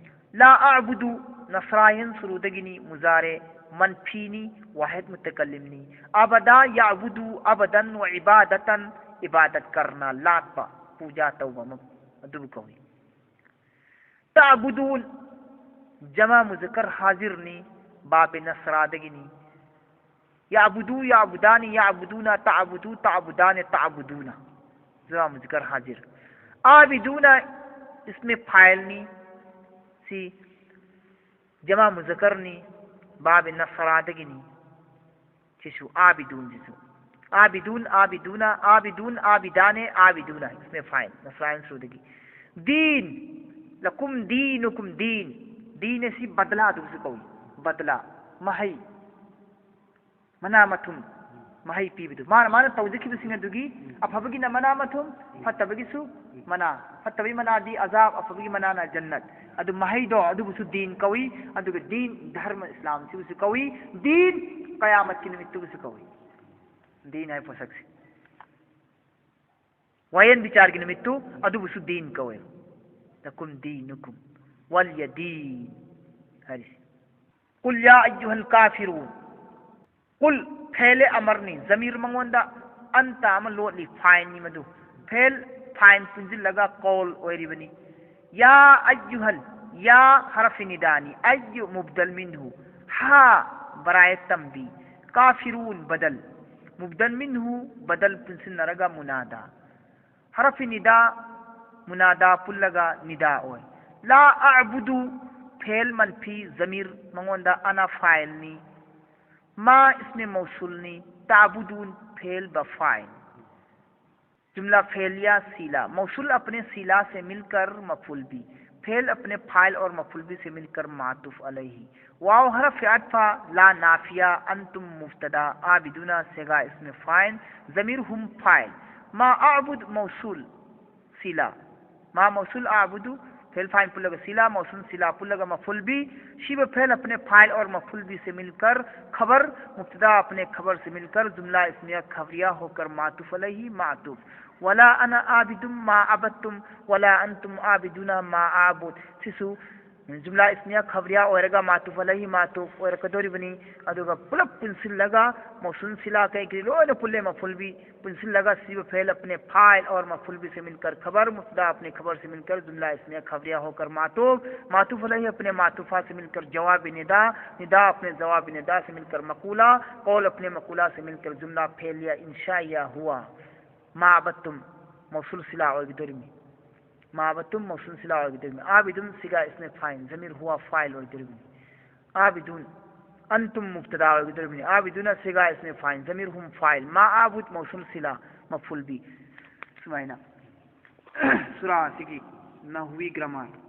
ꯂꯥ ꯑꯑꯕꯨꯗꯨ, ꯅꯁꯔꯥꯌꯟ ꯁꯨꯔꯨꯗꯒꯤꯅꯤ, ꯃꯨꯖꯥꯔꯦ ꯃꯟꯐꯤꯅꯤ, ꯋꯥꯍꯤꯗ ꯃꯨꯇꯀꯜꯂꯤꯝꯅꯤ꯫ ꯑꯕꯗꯥ ꯌꯥꯕꯨꯗꯨ ꯑꯕꯗꯟ ꯋ ꯏꯕꯥꯗꯇꯟ, ꯏꯕꯥꯗꯠ ꯀꯔꯅ, ꯂꯥꯠꯄ, ꯄꯨꯖꯥ ꯇꯧꯕ ꯑꯃ, ꯑꯗꯨꯕꯨ ꯀꯧꯏ꯫ ꯇꯥꯕꯨꯗꯨꯟ, ꯖꯃꯥ ꯃꯨꯖꯛꯀꯔ ꯍꯥꯖꯤꯔꯅꯤ, ꯕꯥꯕꯦ ꯅꯁꯔꯥꯗꯒꯤꯅꯤ꯫ ꯌꯥꯕꯨꯗꯨ, ꯌꯥꯕꯨꯗꯥꯅꯤ, ꯌꯥꯕꯨꯗꯨꯅ, ꯇꯥꯕꯨꯗꯨ, ꯇꯥꯕꯨꯗꯥꯅꯦ, ꯇꯥꯕꯨꯗꯨꯅ꯫ ꯖꯃꯥ ꯃꯨꯖꯛꯀꯔ ꯍꯥꯖꯤꯔ꯫ ꯑꯥꯕꯤꯗꯨꯅ ꯏꯁꯃꯦ ꯐꯥꯏꯜꯅꯤ꯫ ꯁꯤ ꯖꯃꯥ ꯃꯨꯖꯛꯀꯔꯅꯤ, ꯕꯥꯕꯦ ꯅꯁꯔꯥꯗꯒꯤꯅꯤ꯫ ꯁꯤꯁꯨ ꯑꯥꯕꯤꯗꯨꯟ ꯁꯤꯁꯨ꯫ ꯑꯥꯕꯤꯗꯨꯟ, ꯑꯥꯕꯤꯗꯨꯅ, ꯑꯥꯕꯤꯗꯨꯟ, ꯑꯥꯕꯤꯗꯥꯅꯦ, ꯑꯥꯕꯤꯗꯨꯅ꯫ ꯏꯁꯃꯦ ꯐꯥꯏꯜ, ꯅꯁꯔꯥꯌꯟ ꯁꯨꯔꯨꯗꯒꯤ꯫ ꯗꯤꯟ, ꯂꯀꯨꯝ ꯗꯤꯅꯨꯀꯨꯝ ꯗꯤꯟ꯫ ꯗꯤꯟ ꯑꯁꯤ ꯕꯗꯂꯥ ꯑꯗꯨꯕꯨꯁꯨ ꯀꯧꯏ꯫ ꯕꯗꯂꯥ, ꯃꯍꯩ, ꯃꯅꯥ ꯃꯊꯨꯝ, ꯃꯍꯩ ꯄꯤꯕꯗꯨ꯫ ꯃꯥꯅ, ꯃꯥꯅ ꯇꯧꯖꯈꯤꯕꯁꯤꯡ ꯑꯗꯨꯒꯤ ꯑꯐꯕꯒꯤꯅ ꯃꯅꯥ ꯃꯊꯨꯝ, ꯐꯠꯇꯕꯒꯤꯁꯨ ꯃꯅꯥ꯫ ꯐꯠꯇꯕꯒꯤ ꯃꯅꯥꯗꯤ ꯑꯖꯥꯕ, ꯑꯐꯕꯒꯤ ꯃꯅꯥꯅ ꯖꯟꯅꯠ꯫ ꯑꯗꯨ ꯃꯍꯩꯗꯣ ꯑꯗꯨꯕꯨꯁꯨ ꯗꯤꯟ ꯀꯧꯏ꯫ ꯑꯗꯨꯒ ꯗꯤꯟ, ꯙꯔꯃ ꯏꯁꯂꯥꯝꯁꯤꯕꯨꯁꯨ ꯀꯧꯏ꯫ ꯗꯤꯟ, ꯀꯌꯥꯃꯠꯀꯤ ꯅꯨꯃꯤꯠꯇꯨꯕꯨꯁꯨ ꯀꯧꯏ꯫ ꯗꯤꯟ ꯍꯥꯏꯕ ꯄꯣꯠꯁꯛꯁꯦ꯫ ꯋꯥꯌꯦꯟ ꯕꯤꯆꯥꯔꯒꯤ ꯅꯨꯃꯤꯠꯇꯨ ꯑꯗꯨꯕꯨꯁꯨ ꯗꯤꯟ ꯀꯧꯋꯦ꯫ ꯂꯀꯨꯝ ꯗꯤꯅꯨꯀꯨꯝ ꯋꯥꯂꯤꯌ ꯗꯤꯟ ꯍꯥꯏꯔꯤꯁꯦ꯫ ꯀꯨꯜ ꯌꯥ ꯑꯩꯌꯨꯍꯜ ꯀꯥꯐꯤꯔꯨꯟ꯫ ꯀꯨꯜ, ꯐꯦꯂꯦ ꯑꯃꯔꯅꯤ, ꯖꯃꯤꯔ ꯃꯉꯣꯟꯗ ꯑꯟꯇ ꯑꯃ ꯂꯣꯠꯂꯤ, ꯐꯥꯏꯟꯅꯤ ꯃꯗꯨ꯫ ꯐꯦꯜ, ꯐꯥꯏꯟ ꯄꯨꯟꯁꯤꯜꯂꯒ ꯀꯧꯜ ꯑꯣꯏꯔꯤꯕꯅꯤ꯫ ꯌꯥ ꯑꯩꯌꯨꯍꯜ, ꯌꯥ ꯍꯔꯐꯤ ꯅꯤꯗꯥꯅꯤ, ꯑꯩꯌꯨ ꯃꯨꯕꯗꯜ ꯃꯤꯟꯍꯨ, ꯍꯥ ꯕꯔꯥꯌꯦ ꯇꯝꯕꯤ, ꯀꯥꯐꯤꯔꯨꯟ ꯕꯗꯜ, ꯃꯨꯕꯗꯜ ꯃꯤꯟꯍꯨ ꯕꯗꯜ ꯄꯨꯟꯁꯤꯟꯅꯔꯒ ꯃꯨꯅꯥꯗꯥ꯫ ꯍꯔꯐꯤ ꯅꯤꯗꯥ, ꯃꯨꯅꯥꯗꯥ ꯄꯨꯜꯂꯒ ꯅꯤꯗꯥ ꯑꯣꯏ꯫ ꯂꯥ ꯑꯑꯕꯨꯗꯨ, ꯐꯦꯜ ꯃꯟꯐꯤ, ꯖꯃꯤꯔ ꯃꯉꯣꯟꯗ ꯑꯅ ꯐꯥꯏꯜꯅꯤ꯫ ꯃꯥ ꯏꯁꯃꯦ ꯃꯧꯁꯨꯜꯅꯤ, ꯇꯥꯕꯨꯗꯨꯟ ꯐꯦꯜ ꯕ ꯐꯥꯏꯜ꯫ जुमला फ़ेलिया सीला, मौसूल अपने सीला से मिलकर मफूल भी। فعل اپنے فاعل اور مفعول به سے مل کر معطوف علیه. واو حرف عطف لا نافیہ، انتم مبتدا، عابدون صیغہ اسم فاعل، ضمیر هم فاعل، ما اعبد موصول صلہ، ما موصول اعبد فعل فاعل پلگا صلہ، موصول صلہ پلگا مفعول به، شی به فعل اپنے فاعل اور مفعول به سے مل کر خبر، مبتدا اپنے خبر سے مل کر جملہ اسمیہ خبریہ ہو کر معطوف علیه معطوف. ولا انا عابد ما عبدتم ولا انتم عابدون ما اعبد. ꯁꯤꯁꯨ ꯖꯨꯝꯂꯥ ꯏꯁꯃꯤꯌꯥ ꯈꯕꯔꯤꯌꯥ ꯑꯣꯏꯔꯒ ꯃꯥꯇꯨꯐ ꯑꯂꯩꯍꯤ ꯃꯥꯇꯨꯐ ꯑꯣꯏꯔꯛꯀꯗꯧꯔꯤꯕꯅꯤ꯫ ꯑꯗꯨꯒ ꯄꯨꯂꯞ ꯄꯨꯟꯁꯤꯜꯂꯒ ꯃꯧꯁꯨꯟ ꯁꯤꯂꯥ ꯀꯩꯀꯩ ꯂꯣꯏꯅ ꯄꯨꯜꯂꯦ ꯃꯐꯨꯜꯕꯤ ꯄꯨꯟꯁꯤꯜꯂꯒ ꯁꯤꯕ ꯐꯦꯜ ꯑꯄꯅꯦ ꯐꯥꯏꯜ ꯑꯣꯔ ꯃꯐꯨꯜꯕꯤ ꯁꯦ ꯃꯤꯜꯀꯔ ꯈꯕꯔ ꯃꯨꯕꯇꯗꯥ ꯑꯄꯅꯦ ꯈꯕꯔ ꯁꯦ ꯃꯤꯜꯀꯔ ꯖꯨꯝꯂꯥ ꯏꯁꯃꯤꯌꯥ ꯈꯕꯔꯤꯌꯥ ꯍꯣꯀꯔ ꯃꯥꯇꯨꯐ ꯃꯥꯇꯨꯐ ꯑꯂꯩꯍꯤ ꯑꯄꯅꯦ ꯃꯥꯇꯨꯐꯥ ꯁꯦ ꯃꯤꯜꯀꯔ ꯖꯋꯥꯕꯤ ꯅꯤꯗꯥ ꯅꯤꯗꯥ ꯑꯄꯅꯦ ꯖꯋꯥꯕꯤ ꯅꯤꯗꯥ ꯁꯦ ꯃꯤꯜꯀꯔ ꯃꯀꯨꯂꯥ ꯀꯧꯜ ꯑꯄꯅꯦ ꯃꯀꯨꯂꯥ ꯁꯦ ꯃꯤꯜꯀꯔ ꯖꯨꯝꯂꯥ ꯐꯦꯜꯌꯥ ꯏꯟꯁꯥꯌꯥ ꯍꯨꯋꯥ ꯃꯥ ꯑꯕꯠꯇꯨꯝ ꯃꯧꯁꯨꯜ ꯁꯤꯂꯥ ꯑꯣꯏꯒꯗꯧꯔꯤꯃꯤ꯫ ꯃꯥ ꯑꯕꯠꯇꯨꯝ ꯃꯧꯁꯨꯜ ꯁꯤꯂꯥ ꯑꯣꯏꯒꯗꯧꯔꯤꯃꯤ꯫ ꯑꯥꯕꯤꯗꯨꯟ ꯁꯤꯒꯥ ꯏꯁꯃꯦ ꯐꯥꯏꯟ ꯖꯃꯤꯔ ꯍꯨꯋꯥ ꯐꯥꯏꯜ ꯑꯣꯏꯒꯗꯧꯔꯤꯕꯅꯤ꯫ ꯑꯥꯕꯤꯗꯨꯟ ꯑꯟꯇꯨꯝ ꯃꯨꯕꯇꯗꯥ ꯑꯣꯏꯒꯗꯧꯔꯤꯕꯅꯤ꯫ ꯑꯥꯕꯤꯗꯨꯅ ꯁꯤꯒꯥ ꯏꯁꯃꯦ ꯐꯥꯏꯟ ꯖꯃꯤꯔ ꯍꯨꯝ ꯐꯥꯏꯜ ꯃꯥ ꯑꯥꯕꯨꯗ ꯃꯧꯁꯨꯜ ꯁꯤꯂꯥ ꯃꯐꯨꯜꯕꯤ꯫ ꯁꯨꯃꯥꯏꯅ ꯁꯨꯔꯥ ꯑꯁꯤꯒꯤ ꯅꯍꯨꯋꯤ ꯒ꯭ꯔꯥꯃꯥꯔ